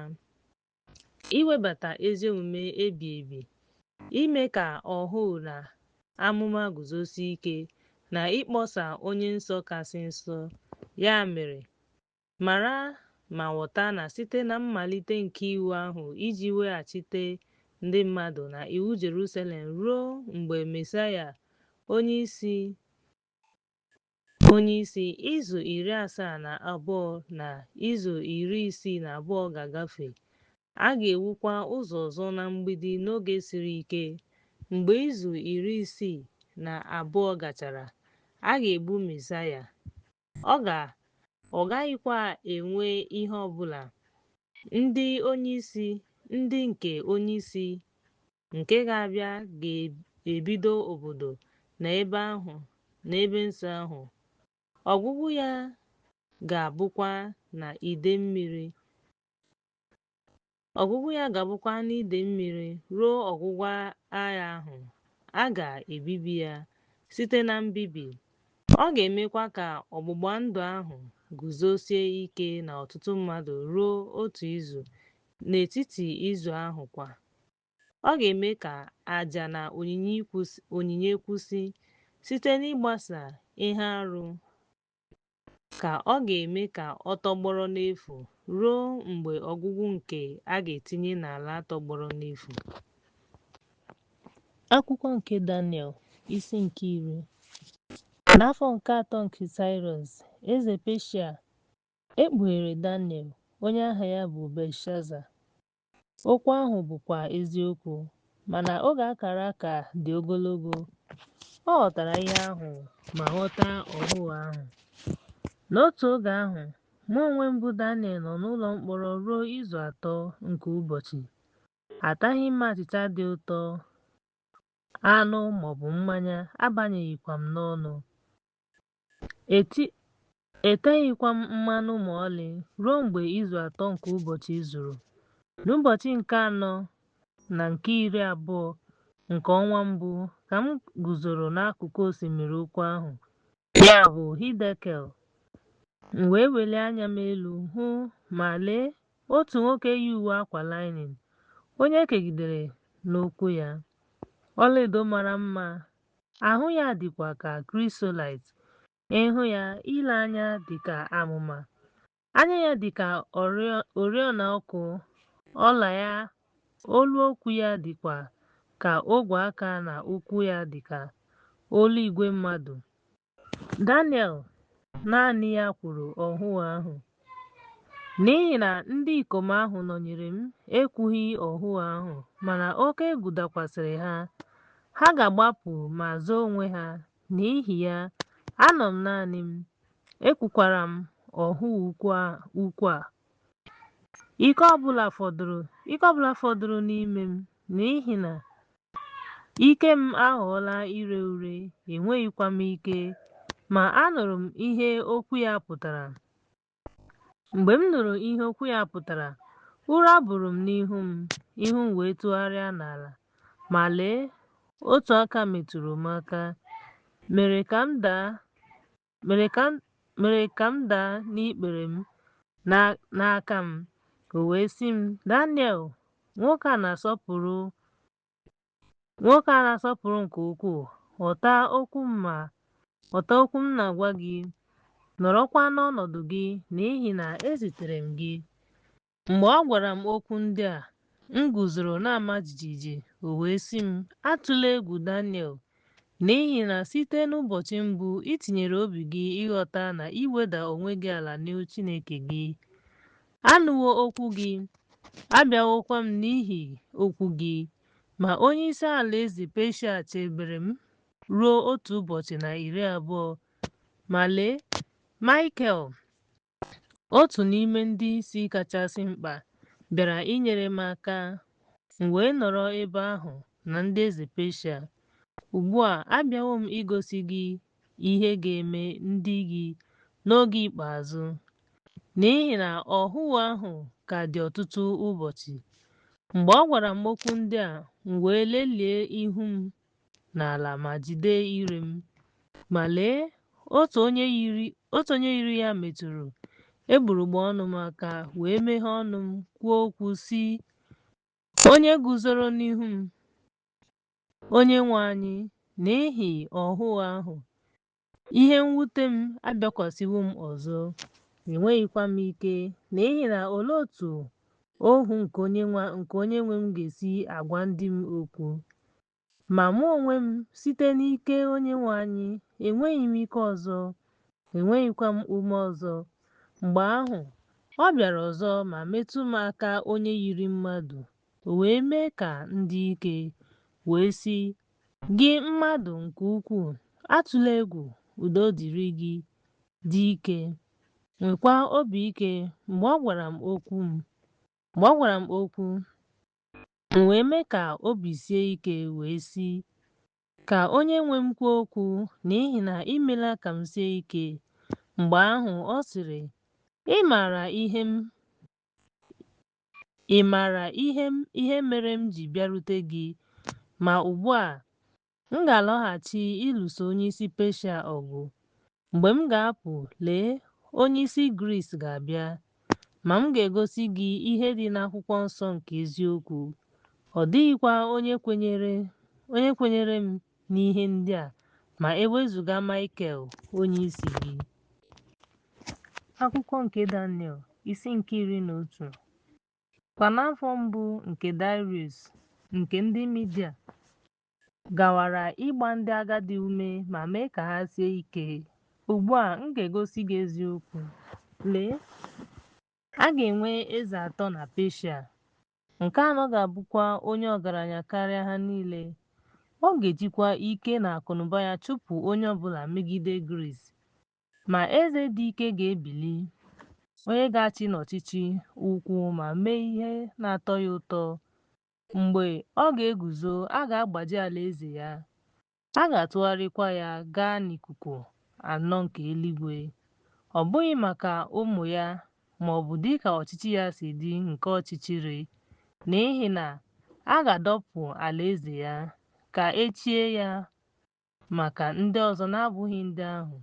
iwebata ezi omume ebi ebi, ime ka ọhụụ na amụma guzosie ike, na ịkpọsa onye nsọ kasị nsọ. Ya mere, mara ma ghọta na site na mmalite nke iwu ahụ iji weghachite ndị mmadụ na iwu Jerusalem ruo mgbe Mesaịa onye isi izu 72 na izu 62 ga-agafe. A ga-ewukwa ụzọ ọzọ na mgbidi n'oge siri ike. Mgbe izu 62 gachara, a ga-egbu Mesaịa, ọ gaghịkwa enwe ihe ọ bụla. Ndị onyeisi ndị nke onyeisi nke ga-abịa ga-ebido obodo na ebe nsọ ahụ, ọgwụgwụ ya ga-abụkwa n'ide mmiri. Ruo ọgwụgwụ agha ahụ, a ga-ebibi ya site na mbibi. Ọ ga-emekwa ka ọgbụgba ndụ ahụ guzosie ike n'ọtụtụ mmadụ ruo otu izu, n'etiti izu ahụ kwa, ọ ga-eme ka àjà na onyinye kwụsị. Site n'ịgbasa ihe arụ ka ọ ga-eme ka ọ tọgbọrọ n'efu ruo mgbe ọgwụgwụ nke a ga-etinye n'ala tọgbọrọ n'efu. Akwụkwọ nke Daniel, isi nke 10. N'afọ nke atọ nke Saịrọs, eze Peshịa, e kpughere Daniel, onye aha ya bụ Belteshaza. Okwu ahụ bụkwa eziokwu, mana oge a kara aka dị ogologo. Ọ ghọtara ihe ahụ ma ghọta ọhụụ ahụ. N'otu oge ahụ, mụ onwe m bụ Daniel nọ n'ụlọ mkpọrọ ruo izu 3 nke ụbọchị. Ataghị m achịcha dị ụtọ, anụ maọbụ mmanya abanyeghịkwa m n'ọnụ. Eteghịkwa m mmanụ ma ọlị ruo mgbe izu 3 nke ụbọchị zuru. N'ụbọchị nke anọ na nke 20 nke ọnwa mbụ ka m guzoro n'akụkụ osimiri ukwu ahụ, ya bụ Hidekel. M wee welie anya m elu hụ, ma lee, otu nwoke yi uwe akwa linin, onye e kegidere n'ụkwụ ya ọlaedo mara mma, ahụ ya dịkwa ka krisolaịt, ihu ya ile anya dị ka amụma, anya ya dị ka oriọna ọkụ, ọla ya, olu okwu ya dịkwa ka ogwe aka na ụkwụ ya dị ka olu igwe mmadụ. Daniel naanị ya kwuru ọhụụ ahụ, n'ihi na ndị ikom ahụ nọnyere m ekwughị ọhụụ ahụ, mana oke egwu dakwasịrị ha, ha ga-agbapụ ma zoo onwe ha. N'ihi ya, anọ m naanị m, ekwukwara m ọhụụ ukwu a. Ike ọ bụla fọdụrụ n'ime m, n'ihi na ike m aghọọla ire ure, enweghịkwa m ike. Ma anụrụ m ihe okwu ya pụtara. Mgbe m nụrụ ihe okwu ya pụtara, ụra buru m n'ihu m, ihu m wee tụgharịa n'ala. Ma lee, otu aka metụrụ m aka, mere ka m daa n'ikpere m n'aka m. O wee sị m, Daniel, nwoke a na-asọpụrụ nke ukwuu, ghọta okwu m na-agwa gị, nọrọkwa n'ọnọdụ gị, n'ihi na ezitere m gị. Mgbe ọ gwara m okwu ndị a, m guzoro na-ama jijiji. O wee sị m, Atụla egwu, Daniel, n'ihi na site n'ụbọchị mbụ i tinyere obi gị ịghọta na iweda onwe gị ala n'ihu Chineke gị. Anụwo okwu gị, abịawokwa m n'ihi okwu gị. Ma onyeisi alaeze Peshịa chebere m ruo otu ụbọchị na 20. Ma lee, Maịkel, otu n'ime ndị isi kachasị mkpa, bịara inyere m aka, m wee nọrọ ebe ahụ na ndị eze Peshịa. Ugbu a abịawo m igosi gị ihe ga-eme ndị gị n'oge ikpeazụ, n'ihi na ọhụụ ahụ ka dị ọtụtụ ụbọchị. Mgbe ọ gwara m okwu ndị a, m wee lelie ihu m n'ala ma jide ire m. Ma lee, otu onye yiri ya metụrụ egbugbere ọnụ m aka wee meghee ọnụ m kwuo okwu sị, Onye guzoro n'ihu m, Onyenwe anyị, n'ihi ọhụụ ahụ, ihe mwute m abịakwasịwo m ọzọ, enweghịkwa m ike, n'ihi na olee otu Ohu nke onyenwe m ga-esi agwa ndị m okwu? Ma mụ onwe m, site n'ike Onyenwe anyị, enweghị m ike ọzọ, enweghịkwa m ume ọzọ. Mgbe ahụ, ọ bịara ọzọ ma metụ m aka onye yiri mmadụ, o wee mee ka m dị ike, wee sị, Gị mmadụ nke ukwuu, atụla egwu, udo dịrị gị, dị ike, nwekwa obi ike. Mgbe ọ gwara m okwu, m wee mee ka obi sie ike wee sị, Ka onyenwe m kwuo okwu, n'ihi na i meela ka m sie ike. Mgbe ahụ ọ sịrị, Ị maara ihe mere m ji bịarute gị, ma ugbu a m ga-alọghachi ịlụso onyeisi Peshịa ọgụ. Mgbe m ga-apụ, lee, onyeisi Gris ga-abịa. Ma m ga-egosi gị ihe dị n'akwụkwọ nsọ nke eziokwu. Ọ dịghịkwa onye kwenyere m n'ihe ndị a ma e wezụga Maịkel, onyeisi gị. Akwụkwọ nke Daniel, isi nke 11. Kwa n'afọ mbụ nke Darius nke ndị Midia gawara ịgba ndị agadi ume ma mee ka ha sie ike. Ugbu a m ga-egosi gị eziokwu. Lee, a ga-enwe eze atọ na Peshịa. Nke anọ ga-abụkwa onye ọgaranya karịa ha niile. Ọ ga-ejikwa ike na akụnụba ya chụpụ onye ọbụla megide Gris. Ma eze dị ike ga-ebili, onye ga-achị n'ọchịchị ukwu ma mee ihe na-atọ ya ụtọ. Mgbe ọ ga-eguzo, a ga-agbaji alaeze ya, a ga-atụgharịkwa ya gaa n'ikuku anọ nke eluigwe, ọ bụghị maka ụmụ ya ma ọ bụ dịka ọchịchị ya si dị nke ọchịchịrị, n'ihi na a ga-adọpụ alaeze ya, ka e chie ya maka ndị ọzọ na-abụghị ndị ahụ.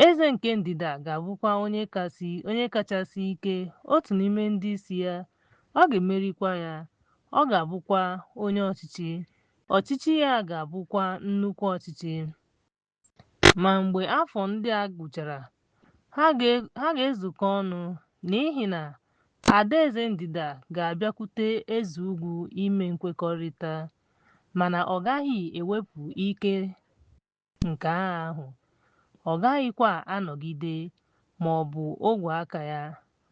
Eze nke ndịda ga-abụkwa onye kachasị ike, otu n'ime ndị isi ya, ọ ga-emerikwa ya, ọ ga-abụkwa onye ọchịchị, ọchịchị ya ga-abụkwa nnukwu ọchịchị. Ma mgbe afọ ndị a gwụchara, ha ga-ezukọ ọnụ, n'ihi na adaeze ndịda ga-abịakwute eze ugwu ime nkwekọrịta, mana ọ gaghị ewepụ ike nke agha ahụ, ọ gaghịkwa anọgide ma ọ bụ ogwe aka ya,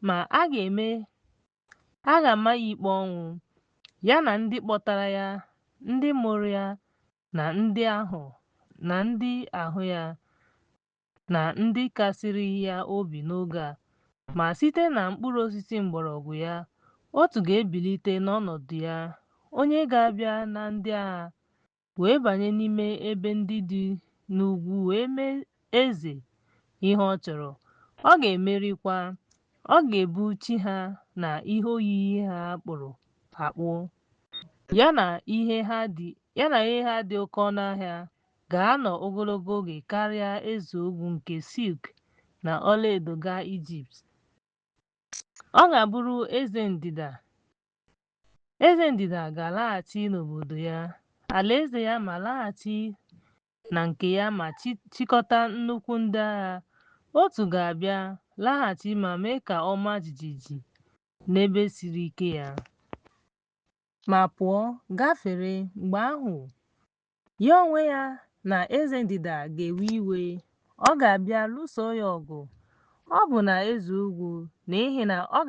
ma a ga-ama ya ikpe ọnwụ, ya na ndị kpọtara ya, ndị mụrụ ya, na ndị ahụ ya, na ndị kasiri ya obi n'oge a. Ma site na mkpụrụ osisi mgbọrọgwụ ya, otu ga-ebilite n'ọnọdụ ya, onye ga-abịa na ndị agha, wee banye n'ime ebe ndị dị n'ugwu wee mee eze ihe ọ chọrọ. Ọ ga-emerikwa, ọ ga-ebu chi ha na ihe oyiyi ha kpụrụ akpụ, ya na ihe ha dị oke ọnụ ahịa, ga-anọ ogologo oge karịa eze ugwu nke silk na ọlaedo gaa Ijipt. Ọ ga-abụrụ eze ndịda. Eze ndịda ga-alaghachi n'obodo ya, alaeze ya ma laghachi na nke ya ma chịkọta nnukwu ndị agha. Otu ga-abịa, laghachi ma mee ka ọ maa jijiji n'ebe siri ike ya, ma pụọ gafere. Mgbe ahụ, ya onwe ya na eze ndịda ga-ewe iwe, ọ ga-abịa lụso ya ọgụ, ọ bụ na eze ugwu, n'ihi na ọ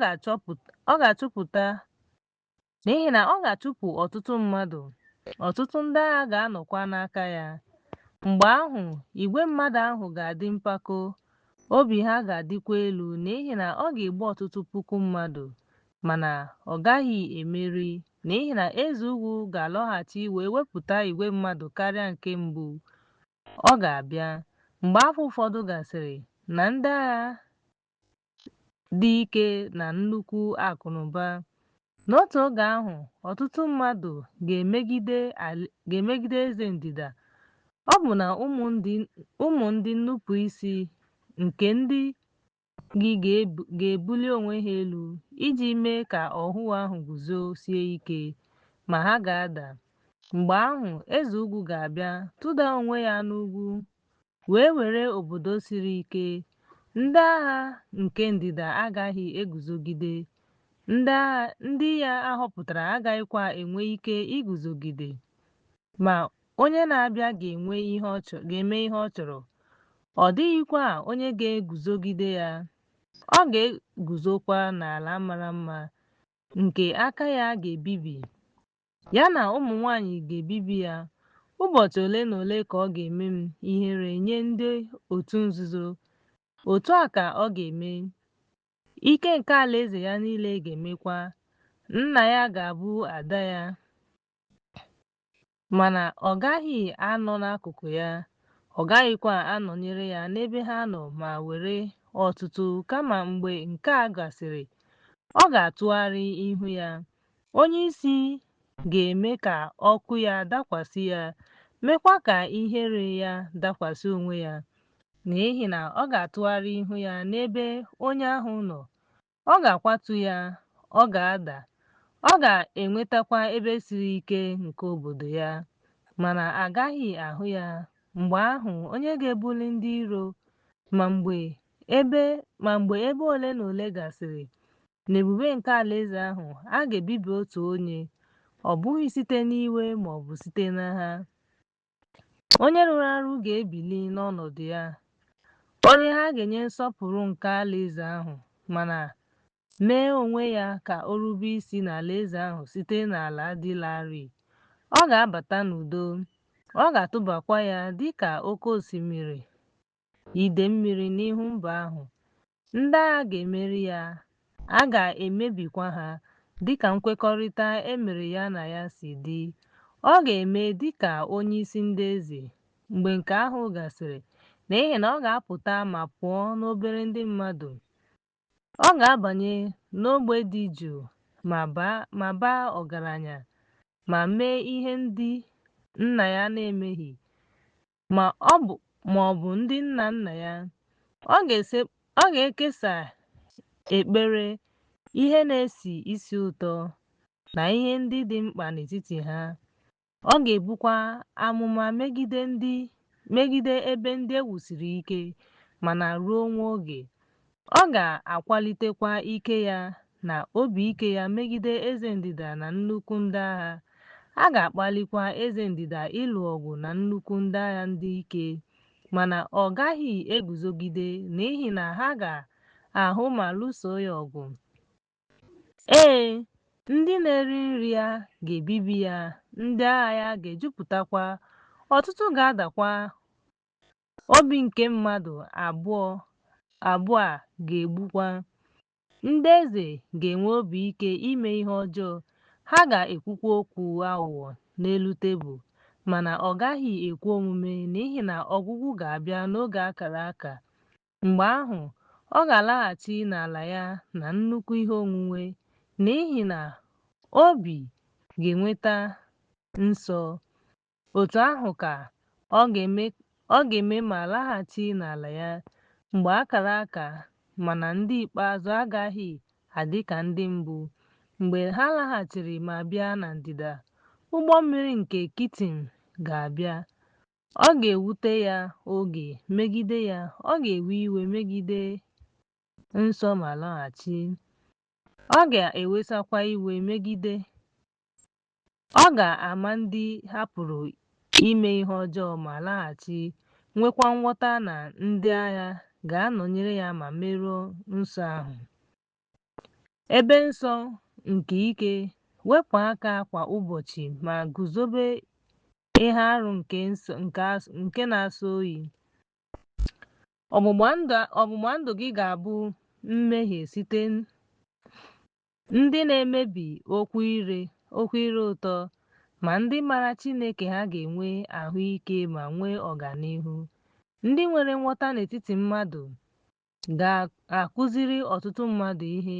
ga-achụpụ ọtụtụ mmadụ, ọtụtụ ndị agha ga-anọkwa n'aka ya. Mgbe ahụ, igwe mmadụ ahụ ga-adị mpako, obi ha ga-adịkwa elu, n'ihi na ọ ga-egbu ọtụtụ puku mmadụ, mana ọ gaghị emeri, n'ihi na eze ugwu ga-alọghachi wee wepụta igwe mmadụ karịa nke mbụ. Ọ ga-abịa, mgbe afọ ụfọdụ gasịrị, na ndị agha dị ike na nnukwu akụnụba. N'otu oge ahụ, ọtụtụ mmadụ ga-emegide eze ndịda. Ọ bụ na ụmụ ndị nnupụisi nke ndị gị ga-ebuli onwe ha elu iji mee ka ọhụụ ahụ guzosie ike, ma ha ga-ada. Mgbe ahụ, eze ugwu ga-abịa, tụda onwe ya n'ugwu, wee were obodo siri ike. Ndị agha nke ndịda agaghị eguzogide, Ndị ya a họpụtara agaghịkwa enwe ike iguzogide. Ma onye na-abịa ga-eme ihe ọ chọrọ, ọ dịghịkwa onye ga-eguzogide ya. Ọ ga-eguzokwa n'ala mara mma, nke aka ya ga-ebibi, ya na ụmụ nwanyị ga-ebibi ya. Ụbọchị ole na ole ka ọ ga-eme m ihere nye ndị otu nzuzo. Otu a ka ọ ga-eme. Ike nke alaeze ya niile ga-emekwa. Nna ya ga-abụ ada ya, mana ọ gaghị anọ n'akụkụ ya, ọ gaghịkwa anọnyere ya n'ebe ha nọ ma were ọtụtụ, kama mgbe nke a gasịrị, ọ ga-atụgharị ihu ya. Onye isi ga-eme ka ọkụ ya dakwasị ya, meekwa ka ihere ya dakwasị onwe ya, n'ihi na ọ ga-atụgharị ihu ya n'ebe onye ahụ nọ. Ọ ga-akwatu ya, ọ ga-ada, ọ ga-enwetakwa ebe siri ike nke obodo ya, mana a gaghị ahụ ya. Mgbe ahụ onye ga-ebuli ndị iro, ma mgbe ebe ole na ole gasịrị, n'ebube nke alaeze ahụ, a ga-ebibi otu onye, ọ bụghị site n'iwe ma ọ bụ site n'agha. Onye rụrụ arụ ga-ebili n'ọnọdụ ya, onye ha ga-enye nsọpụrụ nke alaeze ahụ, mana mee onwe ya ka o rube isi n'alaeze ahụ site n'ala dị larịị. Ọ ga-abata n'udo, ọ ga-atụbakwa ya dị ka oke osimiri ide mmiri n'ihu mba ahụ. Ndị agha ga-emeri ya, a ga-emebikwa ha, dịka nkwekọrịta e mere ya na ya si dị. Ọ ga-eme dịka onyeisi ndị eze mgbe nke ahụ gasịrị, n'ihi na ọ ga-apụta ma pụọ n'obere ndị mmadụ. Ọ ga-abanye n'ógbè dị jụụ ma baa ọgaranya ma mee ihe ndị nna ya na-emeghị ma ọ bụ ndị nna nna ya. Ọ ga-ekesa ekpere, ihe na-esi isi ụtọ, na ihe ndị dị mkpa n'etiti ha. Ọ ga-ebukwa amụma megide ebe ndị e wusiri ike, mana ruo nwa oge. Ọ ga-akwalitekwa ike ya na obi ike ya megide eze ndịda na nnukwu ndị agha. A ga-akpalikwa eze ndịda ịlụ ọgụ na nnukwu ndị agha dị ike, mana ọ gaghị eguzogide, n'ihi na ha ga-ahụ ma lụso ya ọgụ. Ee, ndị na-eri nri ya ga-ebibi ya, ndị agha ya ga-ejupụtakwa, ọtụtụ ga-adakwa. Obi nke mmadụ abụọ a ga-egbukwa. Ndị eze ga-enwe obi ike ime ihe ọjọọ, ha ga-ekwukwa okwu aghụghọ n'elu tebụl, mana ọ gaghị ekwe omume, n'ihi na ọgwụgwụ ga-abịa n'oge a kara aka. Mgbe ahụ, ọ ga-alaghachi n'ala ya na nnukwu ihe onwunwe, n'ihi na obi ga-enweta nsọ. Otu ahụ ka ọ ga-eme ma laghachi n'ala ya mgbe a kara aka, mana ndị ikpeazụ agaghị adị ka ndị mbụ. Mgbe ha laghachiri ma bịa na ndịda, ụgbọ mmiri nke Kitim ga-abịa. Ọ ga-ewute ya oge megide ya, ọ ga-ewe iwe megide nsọ ma laghachi. Ọ ga-ewesakwa iwe megide. Ọ ga-ama ndị hapụrụ ime ihe ọjọọ ma laghachi, nwekwa nghọta na ndị agha ga-anọnyere ya ma merụọ nsọ ahụ. Ebe nsọ nke ike, wepụ aka kwa ụbọchị ma guzobe ihe arụ nke na-asọ oyi. Ọgbụgba ndụ gị ga-abụ mmehie site ndị na-emebi okwu ire ụtọ, ma ndị maara Chineke ha ga-enwe ahụike ma nwee ọganihu. Ndị nwere nghọta n'etiti mmadụ ga-akụziri ọtụtụ mmadụ ihe,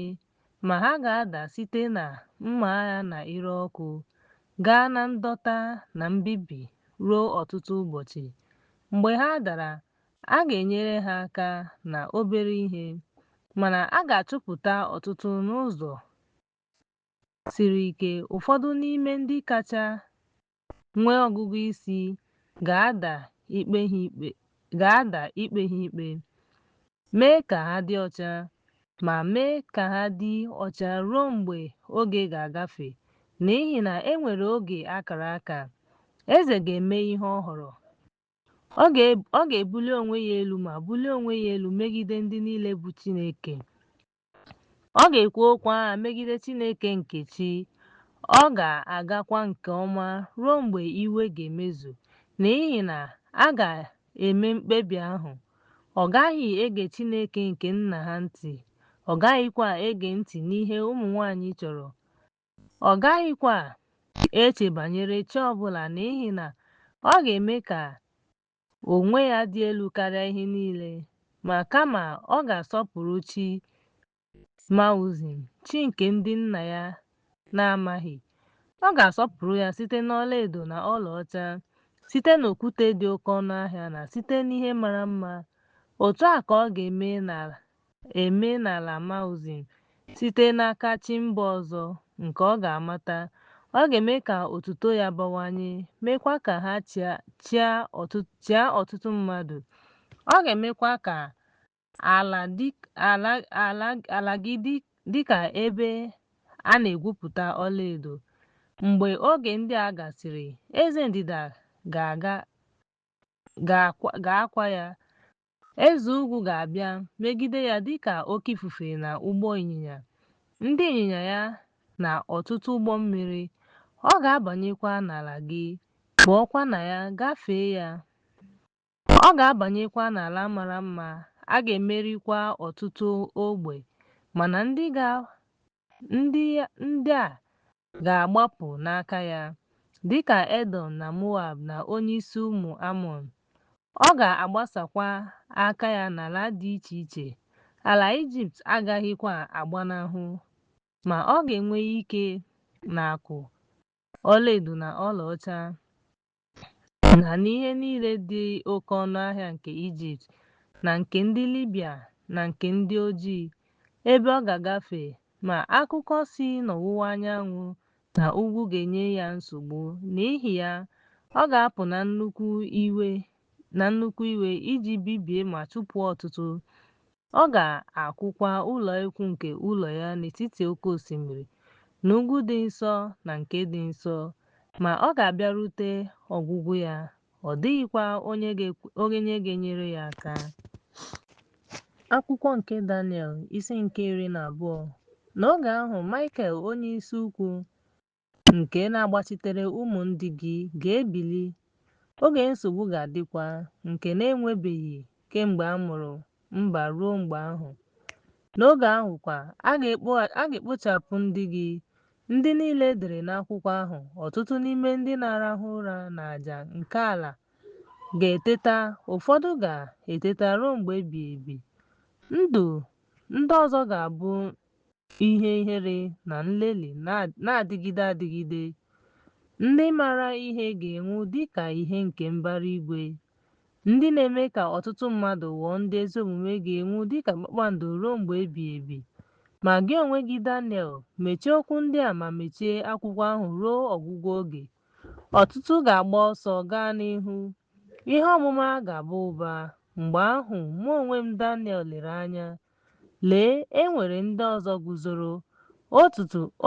ma ha ga-ada site na mma agha na ire ọkụ, gaa na ndọta na mbibi ruo ọtụtụ ụbọchị. Mgbe ha dara, a ga-enyere ha aka na obere ihe, mana a ga-achụpụta ọtụtụ n'ụzọ siri ike. Ụfọdụ n'ime ndị kacha nwee ọgụgụ isi ga-ada ikpe ha ikpe, mee ka ha dị ọcha. ma mee ka ha dị ọcha ruo mgbe oge ga-agafe, n'ihi na e nwere oge a kara aka. Eze ga-eme ihe ọ họrọ. Ọ ga-ebuli onwe ya elu ma bulie onwe ya elu megide ndị niile bụ Chineke. Ọ ga-ekwu okwu agha megide Chineke nke chi, ọ ga-agakwa nke ọma ruo mgbe iwe ga-emezu, n'ihi na a ga-eme mkpebi ahụ. Ọ gaghị ege Chineke nke nna ha ntị, ọ gaghịkwa ege ntị n'ihe ụmụ nwanyị chọrọ. Ọ gaghịkwa eche banyere chi ọ bụla n'ihi na ọ ga-eme ka onwe ya dị elu karịa ihe niile, ma kama ọ ga-asọpụrụ chi Mauzim, chi nke ndị nna ya na-amaghị. Ọ ga-asọpụrụ ya site n'ọlaedo na ọlaọcha, site n'okwute dị oke ọnụ ahịa na site n'ihe mara mma. Otu a ka ọ ga-eme n'ala Mauzim site n'aka chi mba ọzọ nke ọ ga-amata. Ọ ga-eme ka otuto ya bawanye, meekwa ka ha chịa ọtụtụ mmadụ. Ọ ga-emekwa ka ala gị dị ka ebe a na-egwupụta ọlaedo. Mgbe oge ndị a gasịrị, eze ndịda ga-akwa ya. Eze ugwu ga-abịa megide ya dị ka oke ifufe na ụgbọ ịnyịnya, ndị ịnyịnya ya na ọtụtụ ụgbọ mmiri. Ọ ga-abanyekwa n'ala gị, pụọkwa na ya gafee ya. Ọ ga-abanyekwa n'ala mara mma, a ga-emerikwa ọtụtụ ogbe, mana ndị a ga-agbapụ n'aka ya, dị ka Edọm na Moab na onyeisi ụmụ Amọn. Ọ ga-agbasakwa aka ya n'ala dị iche iche, ala Ijipt agaghịkwa agbanahụ, ma ọ ga-enwe ike na akụ, ọlaedo na ọlaọcha, na n'ihe niile dị oke ọnụ ahịa nke Ijipt na nke ndị Libya na nke ndị ojii, ebe ọ ga-agafe, ma akụkọ si n'ọwụwa anyanwụ na ugwu ga-enye ya nsogbu, n'ihi ya, ọ ga-apụ na nnukwu iwe iji bibie ma chụpụ ọtụtụ. Ọ ga-akụkwa ụlọ ikwu nke ụlọ ya n'etiti oke osimiri, n'ugwu dị nsọ na nke dị nsọ, ma ọ ga-abịarute ọgwụgwụ ya, ọ dịghịkwa onye ga-enyere ya aka. Akwụkwọ nke Daniel, isi nke 12. N'oge ahụ, Maịkel onyeisi ukwu, nke na-agbachitere ụmụ ndị gị, ga-ebili. Oge nsogbu ga-adịkwa, nke na-enwebeghị kemgbe a mụrụ mba ruo mgbe ahụ. N'oge ahụ kwa, a ga-ekpochapụ ndị gị, ndị niile e dere n'akwụkwọ ahụ. Ọtụtụ n'ime ndị na-arahụ ụra n'aja nke ala ga-eteta, ụfọdụ ga-eteta ruo mgbe ebighị ebi, ndị ọzọ ga-abụ ihe ihere na nlelị na-adịgide adịgide. Ndị maara ihe ga-enwu dị ka ìhè nke mbara igwe. Ndị na-eme ka ọtụtụ mmadụ ghọọ ndị ezi omume ga-enwu dị ka kpakpando ruo mgbe ebighị ebi. Ma gị onwe gị, Daniel, mechie okwu ndị a ma mechie akwụkwọ ahụ ruo ọgwụgwụ oge. Ọtụtụ ga-agba ọsọ gaa n'ihu, ihe ọmụma ga-aba ụba. Mgbe ahụ mụ onwe m Daniel lere anya, lee, e nwere ndị ọzọ guzoro,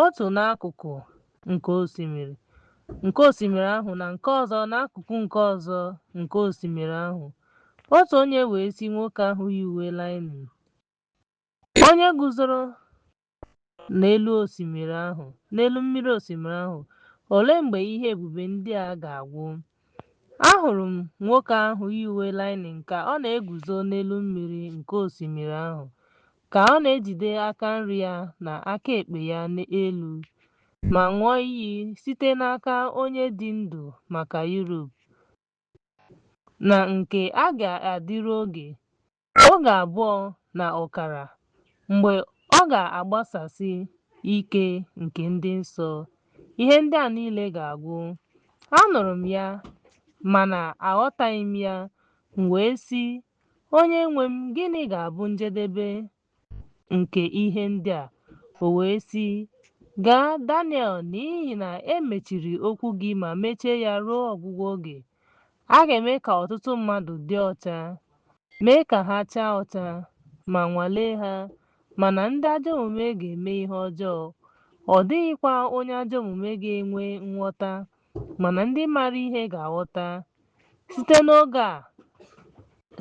otu n'akụkụ nke osimiri ahụ na nke ọzọ n'akụkụ nke ọzọ nke osimiri ahụ. Otu onye wee sị nwoke ahụ yi uwe linin, onye guzoro n'elu mmiri osimiri ahụ, olee mgbe ihe ebube ndị a ga-agwụ? Ahụrụ m nwoke ahụ yi uwe linin ka ọ na-eguzo n'elu mmiri nke osimiri ahụ, ka ọ na-ejide aka nri ya na aka ekpe ya elu, ma ṅụọ iyi site n'aka onye dị ndụ maka Europe, na nke a ga-adịru oge abụọ na ọkara, mgbe ọ ga-agbasasị ike nke ndị nsọ, ihe ndị a niile ga-agwụ. Anụrụ m ya, mana aghọtaghị m ya, m wee sị, Onye nwe m, gịnị ga-abụ njedebe nke ihe ndị a? O wee sị, Gaa, Daniel, n'ihi na e mechiri okwu gị ma mechie ya ruo ọgwụgwụ oge. A ga-eme ka ọtụtụ mmadụ dị ọcha, mee ka ha chaa ọcha, ma nwalee ha, Mana ndị ajọ omume ga-eme ihe ọjọọ, ọ dịghịkwa onye ajọ omume ga-enwe nghọta, mana ndị maara ihe ga-aghọta.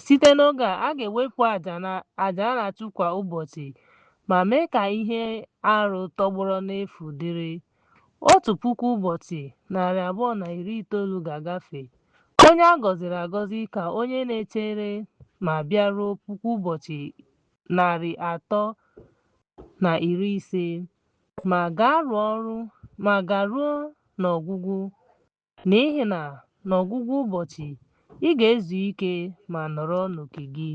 Site n'oge a, a ga-ewepụ àjà a na-achụ kwa ụbọchị ma mee ka ihe arụ tọgbọrọ n'efu dịrị. Otu puku ụbọchị, 290 ga-agafe. Onye a gọziri agọzi ka onye na-echere ma bịaruo puku ụbọchị 350, ma garuo n'ọgwụgwụ, n'ihi na n'ọgwụgwụ ụbọchị, ị ga-ezu ike ma nọrọ n'oke gị.